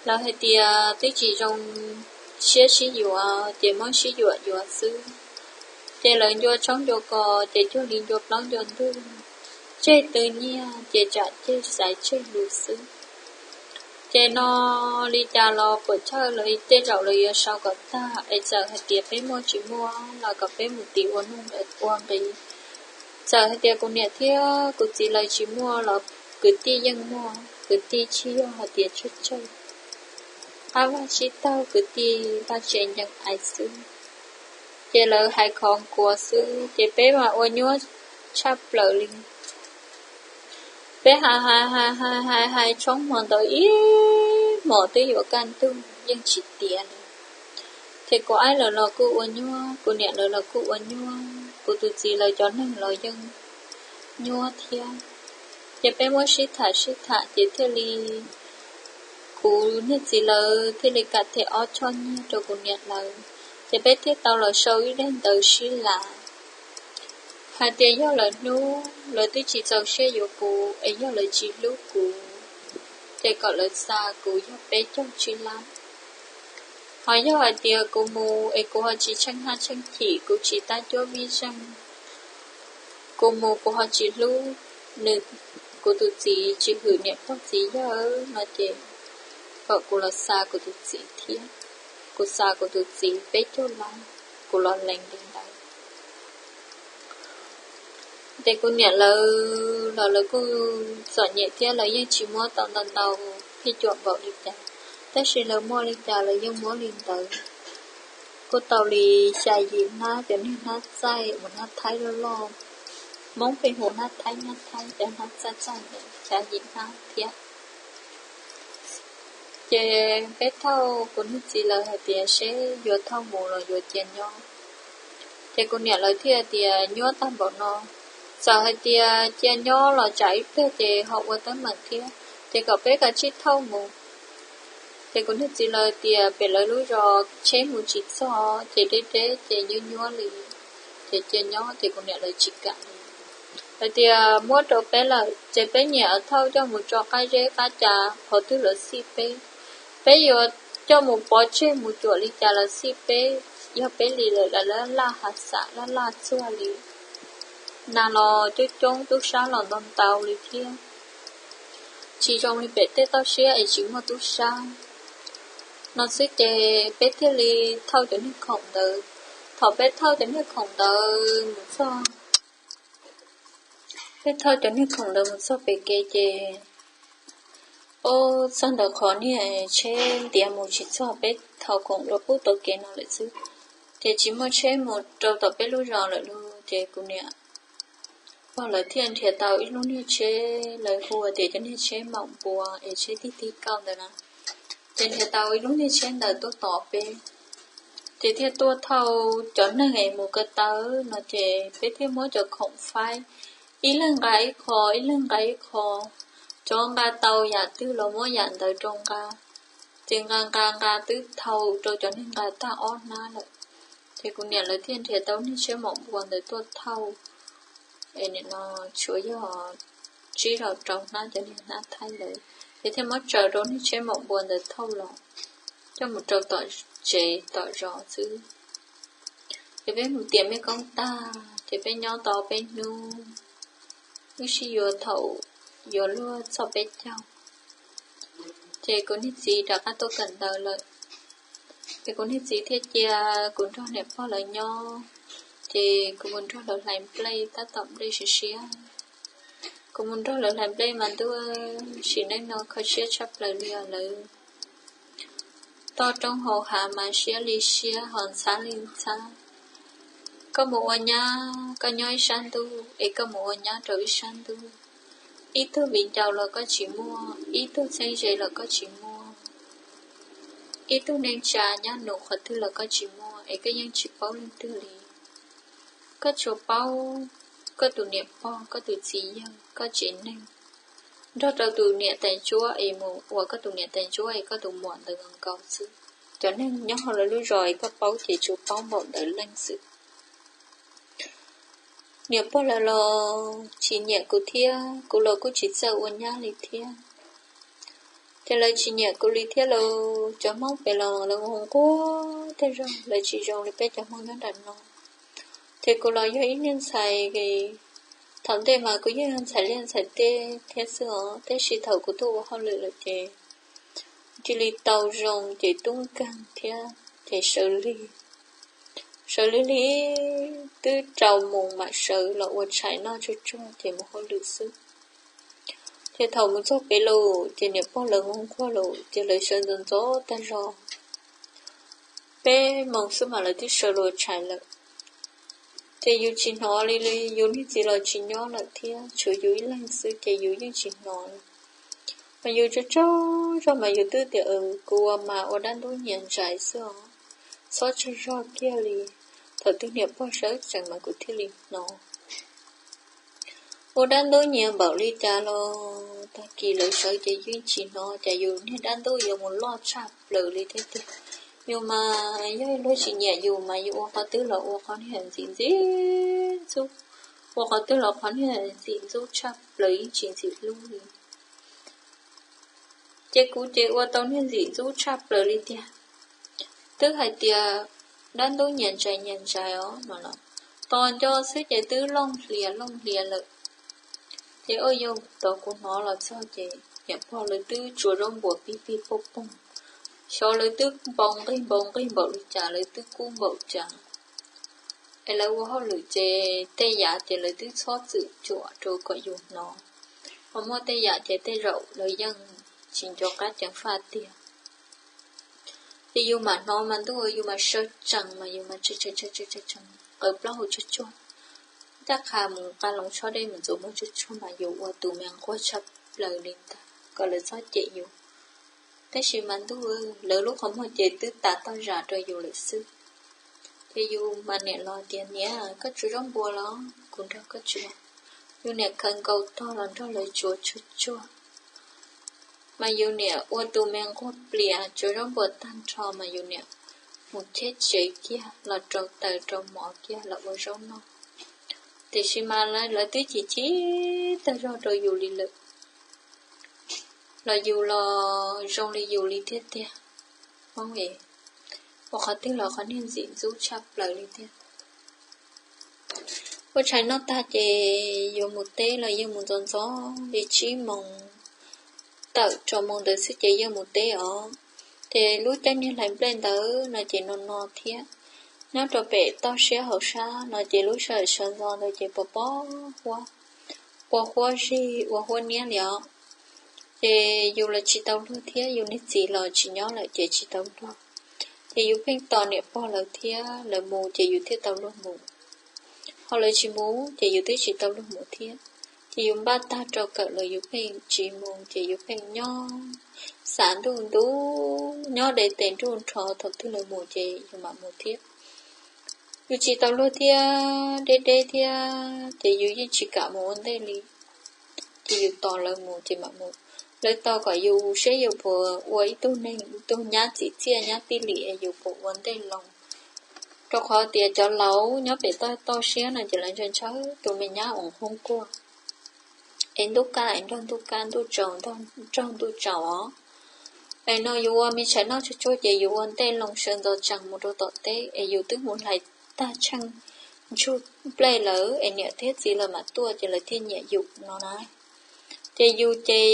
Lawv hais tias twb tsis zoo siab sib yuav ces muab sib yuam yuav xwb. Ces lawv ncua tshoob ncua kos ces cuag li ncua plaub ncua ntug, tseg tw nyiaj ces tsam ceg xaiv tseg lus xwb. Ces no li cas los puam chawj lawv tej zaum lawv yuav sau kom tag es txawm hais tias peb muaj tsis muaj los kom peb mus tiv ua nuj ua nqi. Txawm hais tias kuv niam thiab kuv txiv lawv tsis muaj los kwv tij yeej muaj, kwv tij tsis yog hais tias tsawg tsawg, qab vaj tsib taug kwv tij vaj tsev ncees ais xwb. Ces lawv hais khov nkuav xwb ces peb mas ua nyuaj tshaj plaws li. Peb hais hais hais hais hais hais tshoob hmo ntawd ib hmos twb yuav kaj ntug yeej tsis tiav li. Ces kuv aib lawv los kuj ua nyuaj, kuv niam lawv los kuj ua nyuaj, kuv tus txiv lawv cov neeg los yeej nyuaj thiab. Ces peb muab sib tham sib tham ces thiaj li kuv niag txiv lawv thiaj li kam them ob choj nyiaj rau kuv niam lawv, ces peb thiaj tau los sau ib daim ntawv sib lav hais tias yog lawv hnub lawv twb tsis txaus siab yuav kuv es yog lawv tsis hlub kuv ces kom lawv xa kuv yog peb caug tsib lab. Ho yog hais tias kuv mus es kuv ho tsis tsheej hnab tsheej chim, kuv tsis tab cuab vij zeej, kuv mus kuv ho tsis hlub nws, kuv tus txiv tsis hwm niam pog txiv yawg no ces kom kuv los xa kuv tus txiv thiab, kuv xa kuv tus txiv peb caug lab, kuv los lees li ntawd. Ces kuv niam lawv los lawv kuj txom nyem thiab lawv yeej tsis muab tau ntau ntau phij cuam npaum li cas, tab sis lawv muaj li cas lawv yeej muab li ntawd. Kuj tau li xya yim hnab cov niag hnab txaij uas hnab thaib loj loj, Hmoob pheej hu hnab thaib hnab thaib, cov hnab txaij txaij ntawd xya yim hnab thiab. Ces peb thauj, kuv niag txiv lawv hais tias seb yuav thauj mus los yuav cia nyob. Ces kuv niam lawv thiaj tias nyuaj tag npaum no, txawm hais tias cia nyob los tsam ib pliag ces ho ua teeb meem thiab, ces kom peb kav tsij thauj mus. Ces kuv niag txiv lawv tias pem lawv lub zos tsheb mus tsis txog ces deb deb ces nyuaj nyuaj li, ces cia nyob ces kuv niam lawv tsis kam li. Lawv tias muab rau peb lawm ces peb nyiam thauj coj mus tso qab zeb qab ca qhov twg los xij peb. Peb yuav coj mus pov tseg mus cuam li cas los xij peb, yog peb li lawm lawv laj laj hav xam laj laj txuag li. Nas los coob coob tub sab los ntau ntau li thiab. Tsis zoo li pem tej toj siab es tsis muaj tub sab no xwb ces peb thiaj li thauj cov niag khoom ntawd. Thaum peb thauj cov niag khoom ntawd mus txog, peb thauj cov niag khoom ntawd mus txog pem kev ces, o, txog ntawm qhov niag tsheb ntiav mus tsis txog, peb thauj khoom los pub tau kev no lawm xwb, ces tsis muaj tsheb mus rau tom peb lub zos lawm lauj. Ces kuv niam pog lawv thiaj nrhiav tau ib lub niag tsheb, lawv hu tias cov niag tsheb maum npua es tsheb tig tig kauj ntawd na. Ces nrhiav tau ib lub niag tsheb ntawd tuaj tos peb, ces thiaj tuaj thauj cov neeg es mus ko taw no ces peb thiaj muab cov khoom faib, ib leeg nqa ib qho, ib leeg nqa ib qho. Cov nqa tau yam twg los muab yam ntawd rau nqa. Ces nqa nqa nqa twb thau rau cov neeg nqa tag ob hnab lawm. Ces kuv niam lawv thiaj nrhiav tau niag tsheb maum npua ntawd tuaj thauj. Es nim no tshuav yog tsib rau rau hnab cov niag hnab thaib ntawd, ces thiaj muab tsaws rau niag tsheb maum npua ntawd thauj los coj mus rau tom tsev tom zos xwb. Ces peb mus tiam mej koob tag ces peb nyob tau peb hnub, wb sib yuav thaum yuav luag txog peb caug. Ces kuv niag txiv rov qab tuaj kawm ntawv lawm, ces kuv niag txiv thiaj cia kuv nrog niam pog lawv nyob, ces kuv mus nrog lawv hlais nplej tab tom nplej siav siav. Kuv mus nrog lawv hlais nplej mas ntuj, sim neej no kho siab tshaj plaws li os lawv. Toj roob hauv hav mas siab li siab ho ntxhab li ntxhab. Koj mus ua nyab koj nyob ib sab ntuj es koj mus ua nyab rau ib sab ntuj. Ib tug viv ncaus los koj tsis muaj, ib tug txheeb ze los koj tsis muaj, ib tug neej tsa nyab nus qhov twg los koj tsis muaj es koj yeej tsis paub leej twg li. Koj tsuas paub koj tus niam pog, koj tus txiv yawg, koj tsev neeg, nrog rau tus niam tais ntsuab es mus ua koj tus niam tais ntsuab es koj tus muam ntawd nkaus xwb. Cov neeg nyob hauv lawv lub zos es koj paub ces tsuas paub npaum ntawd leej xwb. Niam pog lawv los tsis nyiam kuv thiab, kuv los kuj tsis txawj ua nyab li thiab. Ces lawv tsis nyiam kuv li thiab lauj. Cov Hmoob pem los lawv nquag nquag tag zog, lawv tsis zoo li peb cov Hmoob nyob nram no. Ces kuv los yog ib niag ntxhais, thaum ntej mas kuv yeej yog ntxhais liaj ntxhais teb thiab xwb os, tab sis thaum kuv tuaj ua hauj lwm lawm ces cia li tau zoo ces tub nkeeg thiab ces sawv lig, sawv lig lig, twb rau mus mam sawv los ua tshais noj tsuag tsuag ces mus hauj lwm xwb. Ces thaum mus txog pem lawm ces niam pog lawv nquag nquag lawm ces lawv sawv ntxov ntxov tag zog, peb moos xwb mas lawv twb sawv los ua tshais lawm. Ces yus tsis hnov li li, yus niag txiv los tsis nyob lawm thiab, tshuav yus ib leeg xwb ces yus yeej tsis hnov li. Mas yus tsaug tsaug zog mas yus twb tias kuv ua mas ua dab ntub nyias ntsais xwb os, txhob tsaug zog kiag li. Thaum twg niam pog sawv tsees mas kuv thiaj li hnov. Ua dab ntub nyias npaum li cas los tag kis lawv sawv ces yeej tsis hnov, cas yus niag dab ntub yuav mus loj tshaj plaws li thiab tiag. Yus mas yog luag tsis nyiam yus mas yus ua qhov twg los ua qhov niag ntxim ntxim ntxub, ua qhov twg los qhov niag ntxim ntxub tshaj plaws yeej tsis ntxim hlub li. Ces kuv ces ua tau niag ntxim ntxub tshaj plaws li tiag. Twb hais tias dab ntub nyias ntsais nyias ntsais os no los, tos nco xwb ces twb looj hlias looj hlias lawm. Ces ua yog thaum kuv hnov los txog ces niam pog lawv twb tsuav zaub npuas pig pig pog poog, xyov lawv twb npau nqig npau nqig npaum li cas, lawv twb kub npaum cas. Es lawv ua hauj lwm ces tej yam ces lawv twb txhob txwm cuam rau kom yus hnov, ho muaj tej yam ces tej zaum lawv yeej tsis nco qab ceev faj tiag. Ces yus mam hnov mas ntuj, yus mas sawv tsees mas yus mas tsees, qaws plaub hau tsuag tsuag, ncaj qha mus nqa hloov tshob dej mus ntxuav muag tsuag tsuag mas yus ua tus me nquag tshaj plaws li ntag kom lawv txhob cem yus. Tab sis mas ntuj, lawv lub qhov muag ces twb tas toj zam rau yus lawm xwb. Ces yus mas niam los tias niam, koj tsuav zaub npuas los kuv nrog koj tsuav. Yus niam khaws nkaus tog los nrog lawv tsuav tsuag tsuag. Mas yus niam ua tus me nquag plias tsuav zaub npuas tag nrho mas yus niam mus cheb tsev kiag los rau taws rau mov kiag los ua zaub noj. Tiam sis mas lawv twb chim chim tag zog rau yus li lawm, los yus los zoo li yus li thiab tiag. Hmoob es, ua qhov twg los qhov niag ntxim ntxub tshaj plaws li thiab. Ua tshais noj tag ces yuav mus teb los yeej mus ntxov ntxov li tsib moos tawm rau moos ntawd xwb ces yeej mus teb os. Ces lub caij niag hlais nplej ntawd no ces no no thiab, nyob rau pem toj siab hauv sab no ces lub sij hawm sawv ntxov ntawd ces pos pos huab, ua huab zig ua huab niab li os. Ces yus los tsis tau luag thiab, yus niag txiv los tsis nyob lawm ces tsis tau luag. Ces yus pheej tos niam pog lawv thiab, lawv mus ces yus thiaj tau luag mus, ho lawv tsis mus ces yus twb tsis tau luag mus thiab. Ces yus npaj tag rau kawm los yus pheej tsis mus ces yus pheej nyob, xam ntuj ntuj nyob de tes nruj nrho, thaum twg lawv mus ces yus mam mus thiab. Yus tsis tau luag thiab, deb deb thiab ces yus yeej tsis kam mus ua ntej li. Ces yus tos lawv mus ces mam mus. Lawv tos kom yus seb yus puas ua ib tug neeg, ib tug nyab txim txiaj nyab tij lim es yus puas ua ntej loo. Rau qhov tias cov laus nyob pem toj siab no ces lawv ntshaw ntshaw tus me nyab uas nquag nquag es ntuj kaj es nrog ntuj kaj, ntuj tsaus nrog ntuj tsaus os. Es no yus ua me tshais noj tsuag tsuag ces yus ua ntej loo sawv ntxov tsees mus rau tom teb es yus twb mus hlais tag tsheej ntsug nplej lawm es niam thiab txiv lawv mam tuaj ces lawv thiaj nyiam yus no na. Ces yus ces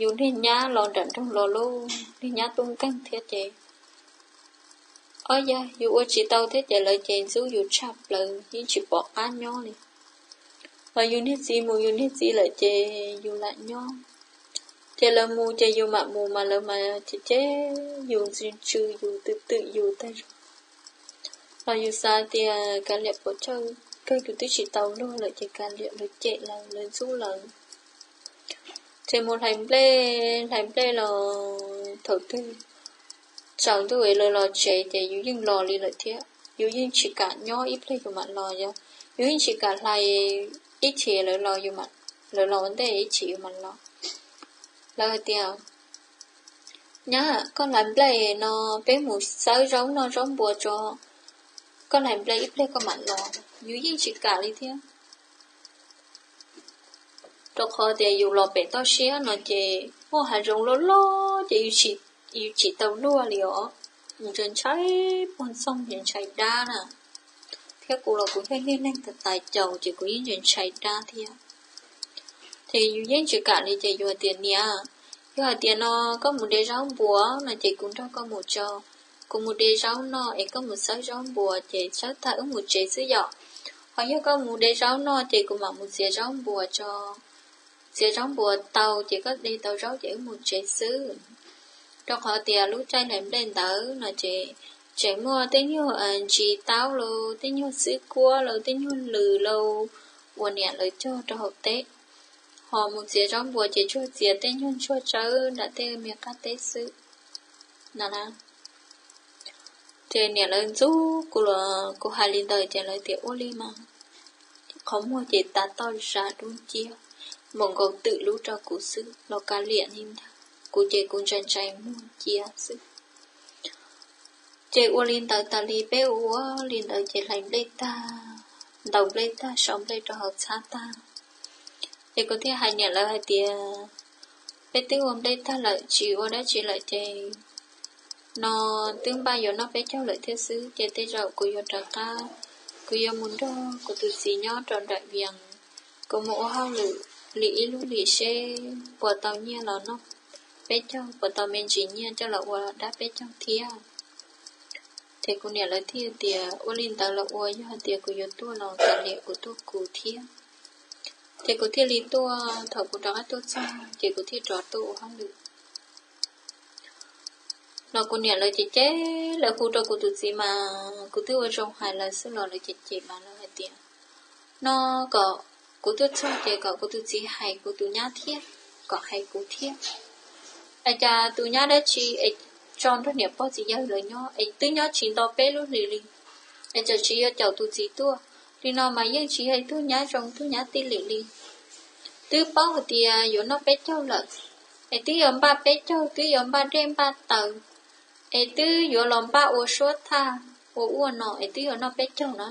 yus niag nyab los nram nroog los lauj, niag nyab tub nkeeg thiab ces, ob yog yus ua tsis tau thiab ces lawv ces ntxub yus tshaj plaws yeej tsis pom qab nyob li. Hos yus niag txiv mus yus niag txiv lawm ces yus lam nyob. Ces lawv mus ces yus mam mus mas lawv mas ces ces yus ntxw ntxw yus twm twm yus tag zog. Los yus xav tias kav liam puas tsawg kawg yus twb tsis tau luag lawm ces kav liam lawv cem lawv lawv ntxub lawv. Ces mus hlais nplej hlais nplej los thaum twg tsaus ntuj es lawv los tsev ces yus yeej los li lawm thiab yus yeej tsis kam nyob ib pliag yus mam los yog yus yeej tsis kam hlais ib chim lawv los, lawv los ua ntej ib chim yus mam los. Lawv hais tias, Nyab, koj hlais nplej no peb mus xawb zaub noj zaub npua tso, koj hlais nplej ib pliag koj mam los. Yus yeej tsis kam li thiab. Rau qhov tias yus los pem toj siab no ces muaj hav zoov loj loj ces yus tsis tau luag li os. Yus ntshai ntshai pog ntxoog ces ntshai dab na. Thiab kuv los kuv yog niag neeg tais tais caus ces kuv yeej ntshai ntshai dab thiab. Ces yus yeej tsis kam li ces yus hais tias, Niam, yog hais tias no koj mus de zaub npua no ces kuv nrog koj mus tso. Kuv mus de zaub noj es koj mus xawb zaub npua ces xawb tag wb mus tsev xwb yom. Ho yog koj mus de zaub noj ces kuv mam mus txiav zaub npua tso. Txiav zaub npua tau ces koj de tau zaub ces wb mus tsev xwb. Rau qhov tias lub caij hlais nplej ntawd no ces tseem muaj tej nyuag ntsis taub los tej nyuag xwb kuab los tej nyuag lws los uas niam lawv cog rau hauv teb. Ho mus txiav zaub npua ces tsuas txiav tej nyuag ntsuag tsawb nram tej me qab teb xwb no na. Ces niam lawv ntxub kuv los kuv hais li ntawd ces lawv tias ua li mas. Qhov muag ces tas toj zam dub nciab, npaum nkaus twm lub rau kuv xwb los kav liam li ntag, kuv ces kuv ntshai ntshai muag cia xwb. Ces ua li ntawd tas li peb ua li ntawd ces hlais nplej tag, ntaus nplej tag sau nplej rau hauv txhab tag. Ces kuv thiaj hais niam lawv hais tias, Peb twb ua nplej tag lawm tsis ua dab tsi lawm ces no twb npaj yuav noj peb caug lawm thiab xwb ces tej zaum kuv yuav rov qab, kuv yuav mus nrog kuv tus txiv nyob rau nram Vias, kuv mus ua hauj lwm li ib lub hlis seb puas tau nyiaj los noj peb caug, puas tau me ntsis nyiaj coj los ua dab peb caug thiab. Ces kuv niam lawv thiaj tias ua li ntawd los ua, yog hais tias kuv yuav tuaj los kav liam kuv tuaj kuv thiab. Ces kuv thiaj li tuaj, thaum kuv rov qab tuaj txog ces kuv thiaj rov tuaj ua hauj lwm. Los kuv niam lawv ces cem, lawv hu rau kuv tus txiv mas kuv twb ua zoo hais lawv xwb los lawv cem cem mas lawv hais tias no kom kuv tuaj txog ces kom kuv tus txiv hais kuv tus nyab thiab, kom hais kuv thiab. Es cas tus nyab dab tsi es tso nrog niam pog txiv yawg lawv nyob es twb nyob tsis nto peb lub hlis li, es txawm tsis yuav caum tus txiv tuaj li no mas yeej tsis yog ib tug nyab zoo tug nyab tij lim li. Twb paub hais tias yuav noj peb caug lawm, es twb yuav npaj peb caug, twb yuav npaj dej npaj taws, es twb yuav los npaj ua suab thaj ua ua no es twb yuav noj peb caug na,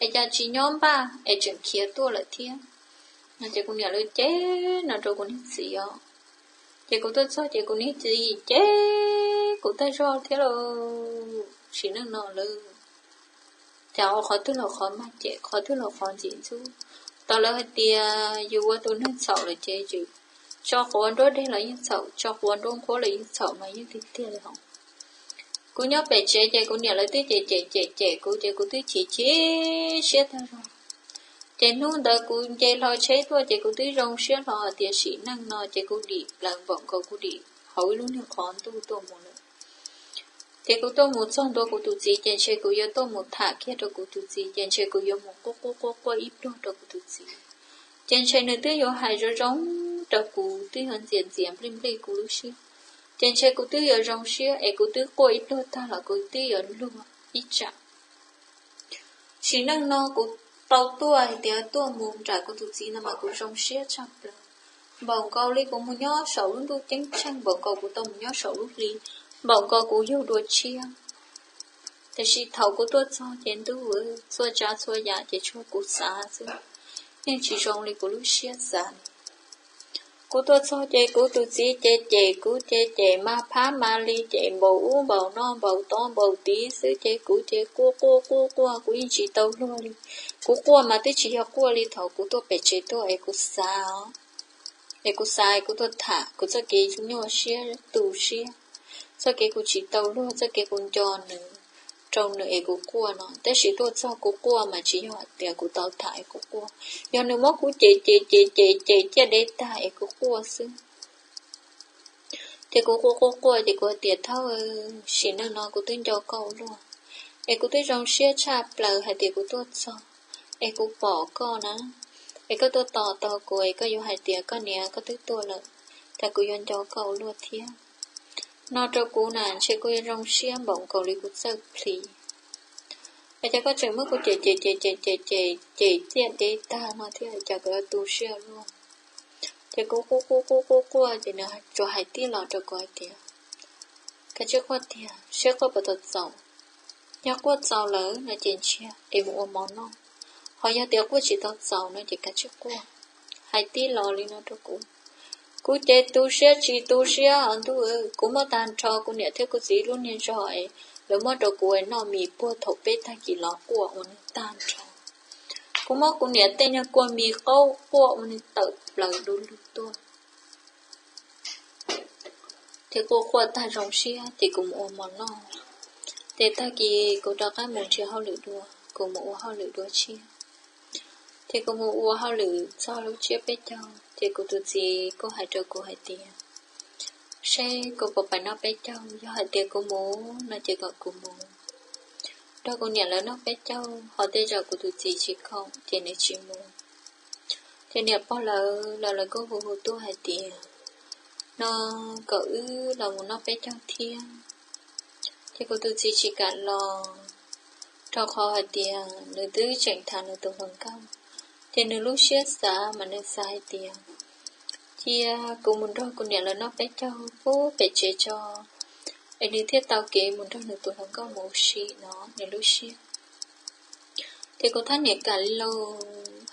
es cas tsis nyob npaj es tseem khiav tuaj lawm thiab. Ces kuv niam lawv cem no rau kuv niag txiv os. Ces kuv tuaj txog ces kuv niag txiv cem kuv tag zog thiab lauj. Sim neej no lawm, cas ua qhov twg los qhov mag cem, qhov twg los qhov ntxim ntxub. Tau lawv hais tias yus ua tus neeg txhaum lawm ces tso quav nruab deg los yeej txhaum, tso quav nruab nqhuab los yeej txhaum mas yeej tiag tiag li hos. Kuv nyob pem tsev ces kuv niam lawv twb cem cem cem cem kuv ces kuv twb chim chim siab tag zog. Ces hnub ntawd kuv nce hlo tsheb tuaj ces kuv twb zoo siab hlo tias sim neej no ces kuv dim plaws npaum nkaus kuv dim hauv ib lub niag qhov ntuj tuaj mus lawm. Ces kuv tuaj mus txog ntua kuv tus txiv ces ntshe kuv yuav tuaj mus tham kiag rau kuv tus txiv ces ntshe kuv yuav mus quaj quaj quaj quaj ib pliag rau kuv tus txiv. Ces ntshe nws twb yuav hais zoo zoo rau kuv, twb yuav ntxias ntxias nplij nplij kuv lub siab. Ces ntshe kuv twb yuav zoo siab es kuv twb quaj ib pliag tag los kuv twb yuav luag ib tsam. Sim neej no kuv tau tuaj hais tias tuaj mus nram kuv tus txiv no mas kuv zoo siab tshaj plaws. Npaum nkaus li kuv mus nyob saum lub ntuj ceeb tsheej, npaum nkaus kuv tau mus nyob saum lub hli, npaum nkaus kuv yug dua tshiab. Tiam sis thaum kuv tuaj txog ces ntuj, txhua tsav txhua yam ces tshuav kuv xav xwb, yeej tsis zoo li kuv lub siab xav li. Kuv tuaj txog ces kuv tus txiv ces cem kuv ces cem mas phab mas li, cem npaum ub npaum no npaum tod npaum tid xwb ces kuv ces quaj quaj quaj quaj kuv yeej tsis tau luag li. Kuv quaj mas twb tsis yog quaj li thaum kuv tuaj pem tsev tuaj es kuv xav os, es kuv xav es kuv tuaj tham kuv txoj kev nyuaj siab tu siab, txoj kev kuv tsis tau luag, txoj kev kuv nco nws. rau nws es kuv quaj no, tab sis tuaj txog kuv quaj mas tsis yog hais tias kuv tau tham es kuv quaj, yog nws muab kuv cem cem cem cem cem ciaj deb tag es kuv quaj xwb. Ces kuv quaj quaj quaj ces kuv hais tias, Thawj, sim neej no kuv twb nco koj ua luaj, es kuv twb zoo siab tshaj plaws hais tias kuv tuaj txog es kuv pom koj na, es koj tuaj tos tau kuv es koj yuav hais tias koj niam koj twb tuaj lawm, cas kuv yuav nco koj ua luaj thiab no rau kuv na, ntshe kuv yuav zoo siab npaum nkaus li kuv txawj plhis. Es cas koj tseem muab kuv cem cem cem cem cem cem cem ciaj deb tag no thiab, cas kuv yuav tu siab ua luaj. Ces kuv quaj quaj quaj quaj quaj ces nws tsuas hais tib los rau kuv hais tias, Kav tsij quaj tiag, seb quaj puas tau txaus. Yog quaj txaus lawm no ces ntsia es mus ua mov noj, ho yog tias quaj tsis tau txaus no ces kav tsij quaj. Hais tib los li no rau kuv. Kuv ces tu siab tsis tu siab os ntuj, kuv muaj tag nrho kuv niam thiab kuv txiv lub niag zog es lawv muab rau kuv noj mis puag thaum peb tag kis los quaj ua neeg tag nrho. Kuv muab kuv niam tej niag kua mis qaub quaj ua neeg tawm plaws du lug tuaj. Ces kuv quaj tag zoo siab ces kuv mus ua mov noj. Ces tag kis kuv rov qab mus nrhiav hauj lwm dua, kuv mus ua hauj lwm dua tshiab. Ces kuv mus ua hauj lwm txog lub tsiab peb caug ces kuv tus txiv kuj hais rau kuv hais tias, Seb kuv puas pais noj peb caug, yog hais tias kuv mus no ces kom kuv mus. Nrog kuv niam lawv noj peb caug, ho tej zaum kuv tus txiv tsis khoom ces nws tsis mus. Ces niam pog lawv los lawv kuj hu hu tuaj hais tias, No kom wb los mus noj peb caug thiab. Ces kuv tus txiv tsis kam los, rau qhov hais tias nws twb tseem tham nws tus hluas nkauj. Ces nws lub siab xav mas nws xav hais tias, Cia kuv mus nrog kuv niam lawv noj peb caug pub pem tsev tso, es nws thiaj tau kev mus nrog nws tus hluas nkauj mus ua si no nws lub siab. Ces kuv thab niam kam li lauj,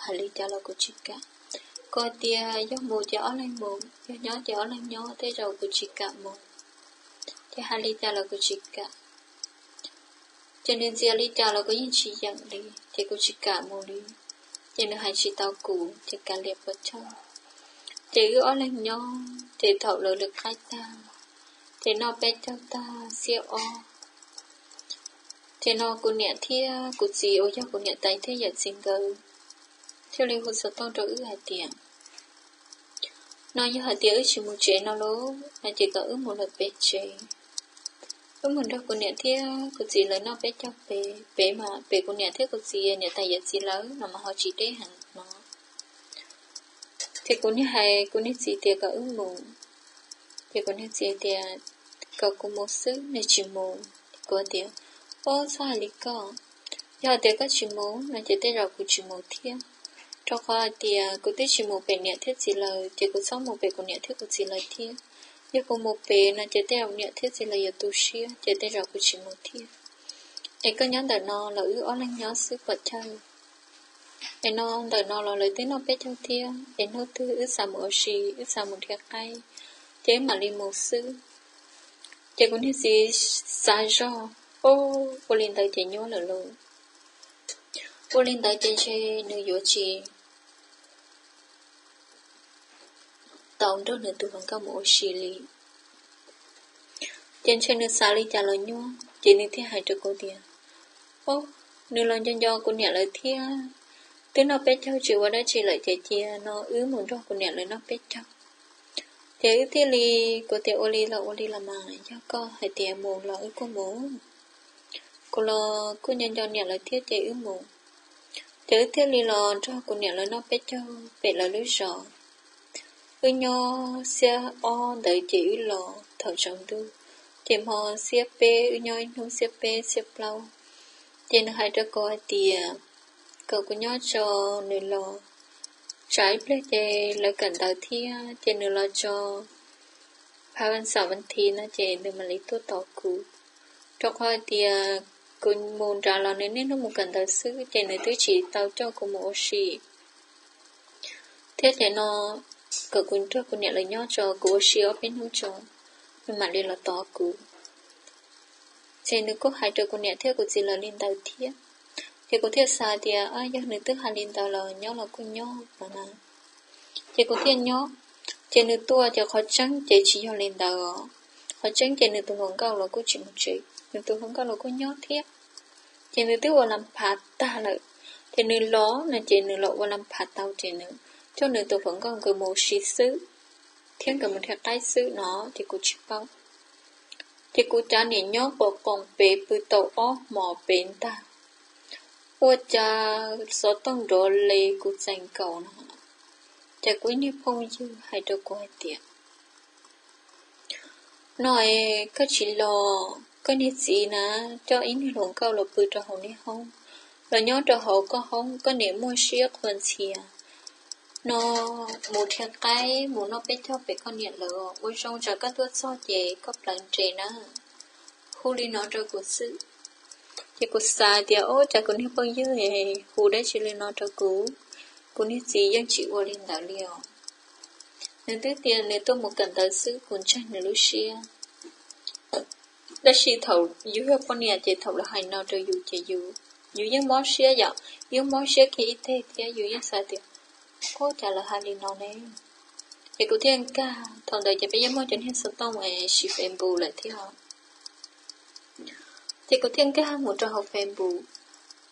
hais li cas los kuv tsis kam. Kuv hais tias yog mus ces ob leeg mus, yog nyob ces ob leeg nyob, tej zaum kuv tsis kam mus. Ces hais li cas los kuv tsis kam. Ces nws ntxias li cas los kuv yeej tsis yeem li, ces kuv tsis kam mus li. Ces nws hais tsis tau kuv ces kav liam puas chawj. Ces wb ob leeg nyob ces thaum lawv lwm qaib tag, ces noj peb caug tag xiab ob, ces no kuv niam thiab kuv txiv uas yog kuv niam tais thiab yawm txiv nkawd thiaj li hu xov tooj rau wb hais tias, No yog hais tias wb tsis mus tsev no lauj no ces kom wb mus lawm pem tsev. Wb mus nrog kuv niam thiab kuv txiv lawv noj peb caug pem, pem mas pem kuv niam thiab kuv txiv niam tais yawm txiv lawv no mas ho tsis deb heev no. Ces kuv niag hais kuv niag txiv tias kom wb mus, ces kuv niag txiv tias kom kuv mus xwb, nws tsis mus. Kuv tias, Ob, txhob hais li koj, yog hais tias koj tsis mus no ces tej zaum kuv tsis mus thiab, rau qhov hais tias kuv twb tsis mus pem niam thiab txiv lawv ces kuv txhob mus pem kuv niam thiab kuv txiv lawv thiab. Yog kuv mus pem no ces tej zaum niam thiab txiv lawv yuav tu siab ces tej zaum kuv tsis mus thiab. Es koj nyob ntawm no los wb ob leeg nyob xwb puas chawj? Es no ntawm no los lawv twb noj peb caug thiab, es hnub twg wb xav mus ua si, wb xav mus nrhiav qaib, ces wb mam li mus xwb. Ces kuv niag txiv xav zog, Ua li ntawd ces nyuaj lawm lauj. Ua li ntawd ces ntshe nws yuav tsis tau nrog nws tus hluas nkauj mus ua si li. Ces ntshe nws xav li cas los nyuaj, ces nws thiaj hais rau kuv tias, Ob, nws los nco nco kuv niam lawv thiab, twb noj peb caug tsis ua dab tsi lawm ces cia no wb mus nrog kuv niam lawv noj peb caug. Ces wb thiaj li, kuv tias, Ua li los ua li los mas, yog koj hais tias mus los wb kuj mus. Kuv los kuj nco nco niam lawv thiab ces wb mus. Ces wb thiaj li los nrog kuv niam lawv noj peb caug pem lawv lub zos. Wb nyob xiab ob ntawd ces wb los thaum tsaus ntuj. Ces hmo xiab peb, wb nyob ib hnub xiab peb xiab plaub, ces nws hais rau kuv hais tias kom kuv nyob tso nws los, tsam ib pliag ces lawv kawm ntawv thiab ces nws los tso phav vaj xaum vaj thiv no ces nws mam li tuaj tos kuv. Rau qhov hais tias kuv mus nrad los nws niaj hnub mus kawm ntawv xwb ces nws twb tsis tau coj kuv mus ua si. Thiab ces no kom kuv nrog kuv niam lawv nyob tso, kuv ua si ob peb hnub tso, nws mam li los tos kuv. Ces nws kuj hais rau kuv niam thiab kuv txiv lawv li ntawd thiab. Ces kuv thiaj xav tias, Yog nws twb hais li ntawd los nyob los kuj nyob no na. Ces kuv thiaj nyob. Ces nws tuaj ces qhov tseeb ces tsis yog li ntawd os. Qhov tseeb ces nws tus hluas nkauj los kuj tsis mus tsev, nws tus hluas nkauj los kuj nyob thiab. Ces nws twb ua las phav tag lawm, ces nws los no ces nws los ua las phav tau ces nws coj nws tus hluas nkauj nkawd mus ua si xwb, thiab nkawd mus nrhiav qaib xwb no ces kuv tsis paub. Ces kuv cav niam nyob qos qoos pem pw tau ob hmos pem ntag, ua cas xov tooj nrov li kuv txais nkaus no, ces kuv ib niag phooj ywg hais rau kuv hais tias, no es koj tsis los, koj niag txiv na coj ib niag hluas nkauj los pw rau hauv niag hoob, los nyob rau hauv koj hoob, koj niam muaj siab qhuas ntxhias no, mus nrhiav qaib mus noj peb caug pem koj niam lawv, ua zoo tsam koj tuaj txog ces koj plawv nres na. Hu li no rau kuv xwb. Ces kuv xav tias, ub, cas kuv niag phooj ywg hu dab tsi li no rau kuv, kuv niag txiv yeej tsis ua li ntawd li os. Nws twb tias nws tuaj mus kawm ntawv xwb, kuv ntseeg nws lub siab. Tab sis thaum yus yog poj niam ces thaum lawv hais no rau yus ces yus, yus yeej mob siab yom, yus mob siab kiag ib teg thiab yus yeej xav tias, ub, cas lawv hais li no ne. Ces kuv thiaj nkag, thaum ntawd ces peb yeej muaj cov niag xov tooj es siv Facebook lawm thiab. Ces kuv thiaj nkag mus rau hauv Facebook,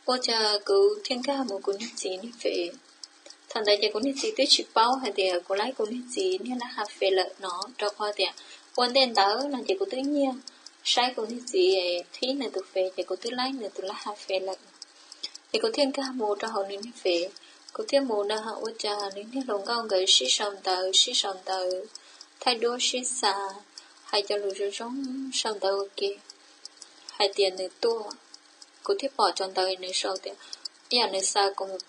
ua cas kuv thiaj nkag mus kuv niag txiv niag Face. Thaum ntawd ces kuv niag txiv twb tsis paub hais tias kuv laib kuv niag txiv niag lab ha Face lawm no, rau qhov tias ua ntej ntawd no ces kuv twb nyiag saib kuv niag txiv qhib nws tus Face ces kuv twb laib nws tus lab ha Face lawm. Ces kuv thiaj nkag mus rau hauv nws niag Face, kuv thiaj mus na, ua cas nws niag hluas nkauj nkawd sib sau ntawv sib sau ntawv, thaij duab sib xa, hais cov lus zoo zoo, sau ntawv ua ke hais tias nws tuaj. Kuv thiaj pom cov ntawv nws sau tias, ib yam nws xa kuv mus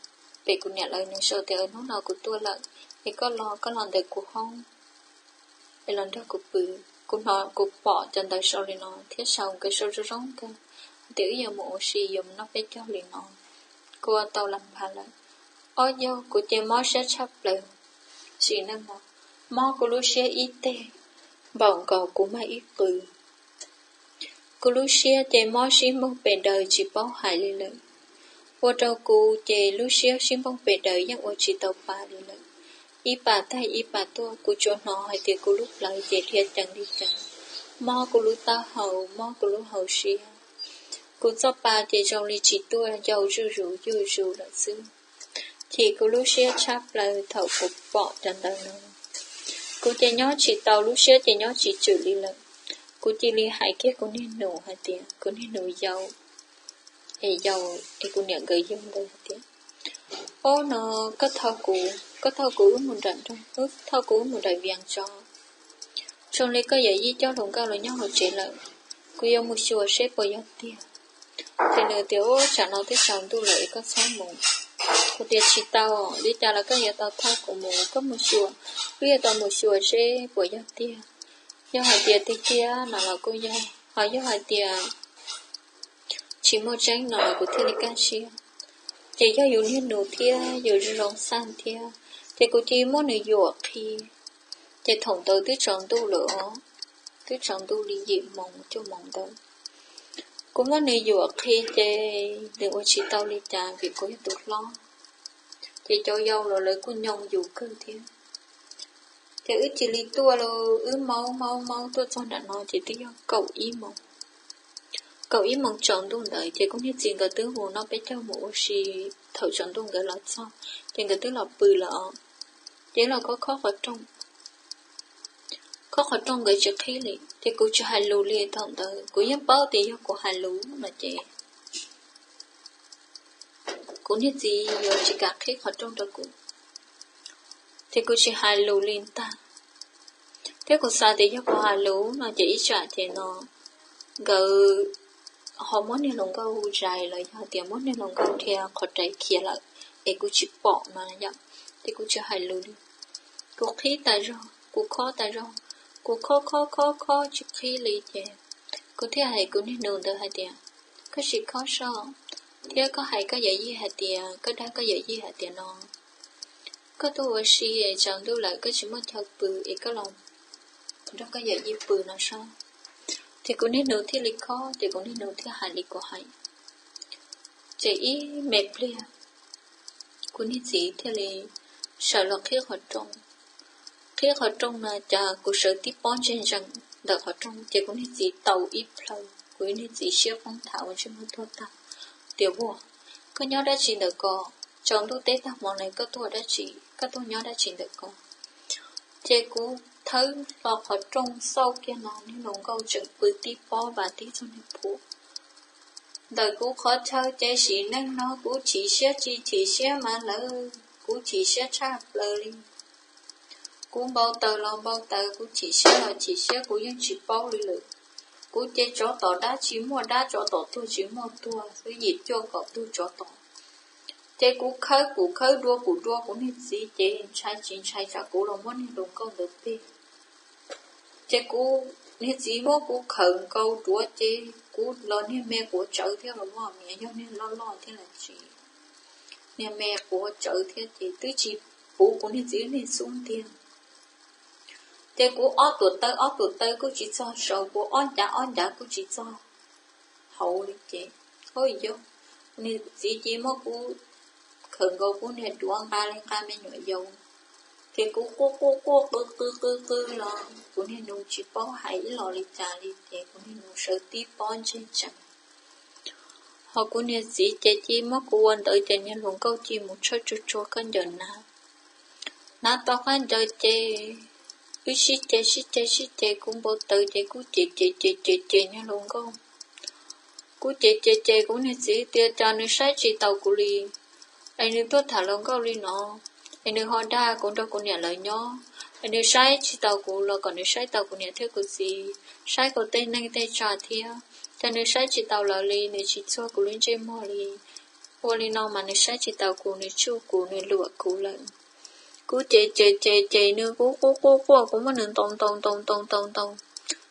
pem kuv niam lawv, nws sau tias hnub no kuv tuaj lawm, es koj los, koj los ntawm kuv hoob es los nrog kuv pw. Kuv hnov, kuv pom cov ntawv sau li no thiab sau, nkawd sau zoo zoo kawg hais tias wb yuav mus ua si, yuav mus noj peb caug li no. Kuv ua tau las phav lawm. Ob yog kuv ces mob siab tshaj plaws, sim neej no mob kuv lub siab ib teg, npaum nkaus kuv mag ib qws. Kuv lub siab ces mob sib npoog pes daws tsis paub hais li lawm. Ua rau kuv ces lub siab sib npoog pes daws yeej ua tsis tau pa li lawm. Ib pas tag ib pas tuaj, kuv tsuas hnov hais tias kuv lub plawv ces dhia ceev li ceev, mob kuv lub taub hau, mob kuv lub hauv siab. Kuv txoj pa ces zoo li tsis tuaj, yau zuj zus zuj zus lawm xwb. Chim kuv lub siab tshaj plaws thaum kuv pom cov ntawv no. Kuv ces nyob tsis tau, lub siab ces nyob tsis tswm li lawm. Kuv cia li hais kiag kuv niag nus hais tias, kuv niag nus yau, es yau, es kuv niam nkawd yug ntawd hais tias, ob no, koj thauj kuv, koj thauj kuv wb mus nram nroog, wb thauj kuv wb mus nram Vias tso. Zoo li koj yawm yij coj hluas nkauj los nyob hauv tsev lawm, kuv yuav mus xyuas seb puas yog tiag. Ces nws tias, ub, tsam no twb tsaus ntuj lawm es koj txhob mus. Kuv tias tsis tau, li cas los koj yuav tau thauj kuv mus, koj mus xyuas, wb yuav tau mus xyuas seb puas yog tiag. Yog hais tias tiag tiag no los kuj yog, ho yog hais tias tsis muaj tseeb no los kuv thiaj li kaj siab. Ces yog yus niag nus thiab yus zoo zoo xaj thiab, ces kuv cia li muab nws yuam qhi. Ces thaum ntawd twb tsaus ntuj lawm os, twb tsaus ntuj li yim moos cuaj moos ntawd. Kuv muab nws yuam qhi ces nws ua tsis tau li cas vim kuv yog tus hlob. Ces cov yau los lawv kuj nyoo yus kawg thiab. Ces wb cia li tuaj los wb maub maub maub tuaj txog nram no ces twb yog kaum ib moos. Kaum ib moos tsaus ntuj ntawd ces kuv niag txiv nkawd twb mus noj peb caug mus ua si, thaum tsaus ntuj nkawd los txog ces nkawd twb los pw lawm os. Ces los khob khob qhov rooj, khob qhov rooj nkawd tsis qhib li ces kuv tsis hais lus li. Thaum ntawd kuv yeej paub tias yog kuv hais lus no ces kuv niag txiv yuav tsis kam qhib qhov rooj rau kuv, ces kuv tsis hais lus li ntag. Thiab kuv xav tias yog kuv hais lus no ces ib tsam ces no nkawd ho muab niag hluas nkauj zais los yog tias muab niag hluas nkauj dhia qhov rais khiav lawm es kuv tsis pom no yom, ces kuv tsis hais lus li. Kuv qhib tas zog, kuv khob tas zog, kuv khob khob khob khob tsis qhib li ces kuv thiaj hais kuv niag nus ntawd hais tias, koj sim khob soj, thiab koj hais koj yawm yij hais tias, koj dag koj yawm yij hais tias no, koj tuaj ua si es tsaus ntuj lawm koj tsis muaj chaw pw es koj los nrog koj yawm yij pw no soj. Ces kuv niag nus thiaj li khob, ces kuv niag nus thiaj hais li kuv hais. Ces ib me pliag kuv niag txiv thiaj li sawv los qhib qhov rooj. Qhib qhov rooj no cas kuv sawv tib pob ntseg ntsees ntawm qhov rooj ces kuv niag txiv tau ib plhaw, kuv niag txiv siab poob thav ua ntsej muag tuag tag. tias, Vuag, koj nyob dab tsi ntawm ko? Tsaus ntuj teb tag hmo no koj tuaj dab tsi? Koj tuaj nyob dab tsi ntawm ko? Ces kuv thawb hlo qhov rooj xauj kiag no niag hluas nkauj tseem pw tib pob vas tib txog niag phuam ntawm kuv qhov chaw. Ces sim neej no kuv chim siab tsis chim siab mas lawv, kuv chim siab tshaj plaws li. Kuv npau taws los npau taws, kuv chim siab los chim siab, kuv yeej tsis paub li lawm. Kuv ces tsov tom dab tsis muaj dab, tsov tom tuag tsis muaj tuag xwb, yim cuaj kaum tug tsov tom. Ces kuv khawb kuv khawb, dua kuv dua kuv niag txiv, ces ntshai tsis ntshai tsam kuv los muab niag hluas nkauj ntawd peg. Ces kuv niag txiv muab kuv khawm nkaus duav, ces kuv los niag me quav tsawv thiab los muaj, niag yog niag loj loj thiab los tsis, niag me quav tsawv thiab ces twb tsis puv kuv niag txiv niag xub ntiag. Ces kuv ob tuam taw ob tuam taw kuj tsis txog saud, kuv ob ncav ob ncav kuj tsis txog hauv li ces, o yog, niag txiv ces muab kuv khawm nkaus kuv niag duav nqa li nqa me nyuam yaus. Ces kuv quaj quaj quaj qw qw qw qw los kuv niag nus tsis paub hais ib los li cas li ces kuv niag nus sawv tib pob ntseg tsees. Ho kuv niag txiv ces cia muab kuv ua ntawd ces niag hluas nkauj cia mus tshawb tsuag tsuag khaub ncaws nav. Nav tau khaub ncaws ces wb sib ceg sib ceg sib ceg, kuv npau taws ces kuv cem cem cem cem cem niag hluas nkauj. Kuv cem cem cem kuv niag txiv tias cas nws saib tsis taus kuv li, es nws tuaj tham hluas nkauj li no, es nws ho dag kuv nrog kuv niam lawv nyob, es nws saib tsis taus kuv los kom nws saib taus kuv niam thiab kuv txiv, saib kuv tej neej tej tsav thiab. Cas nws saib tsis taus lawv li, nws tsis txuag kuv lub ntsej muag li. Ua li no mas nws saib tsis taus kuv, nws tsuj kuv, nws luam kuv lawm. Kuv cem cem cem cem nws, kuv quaj quaj quaj, kuv muab nws ntaus ntaus ntaus ntaus ntaus ntaus.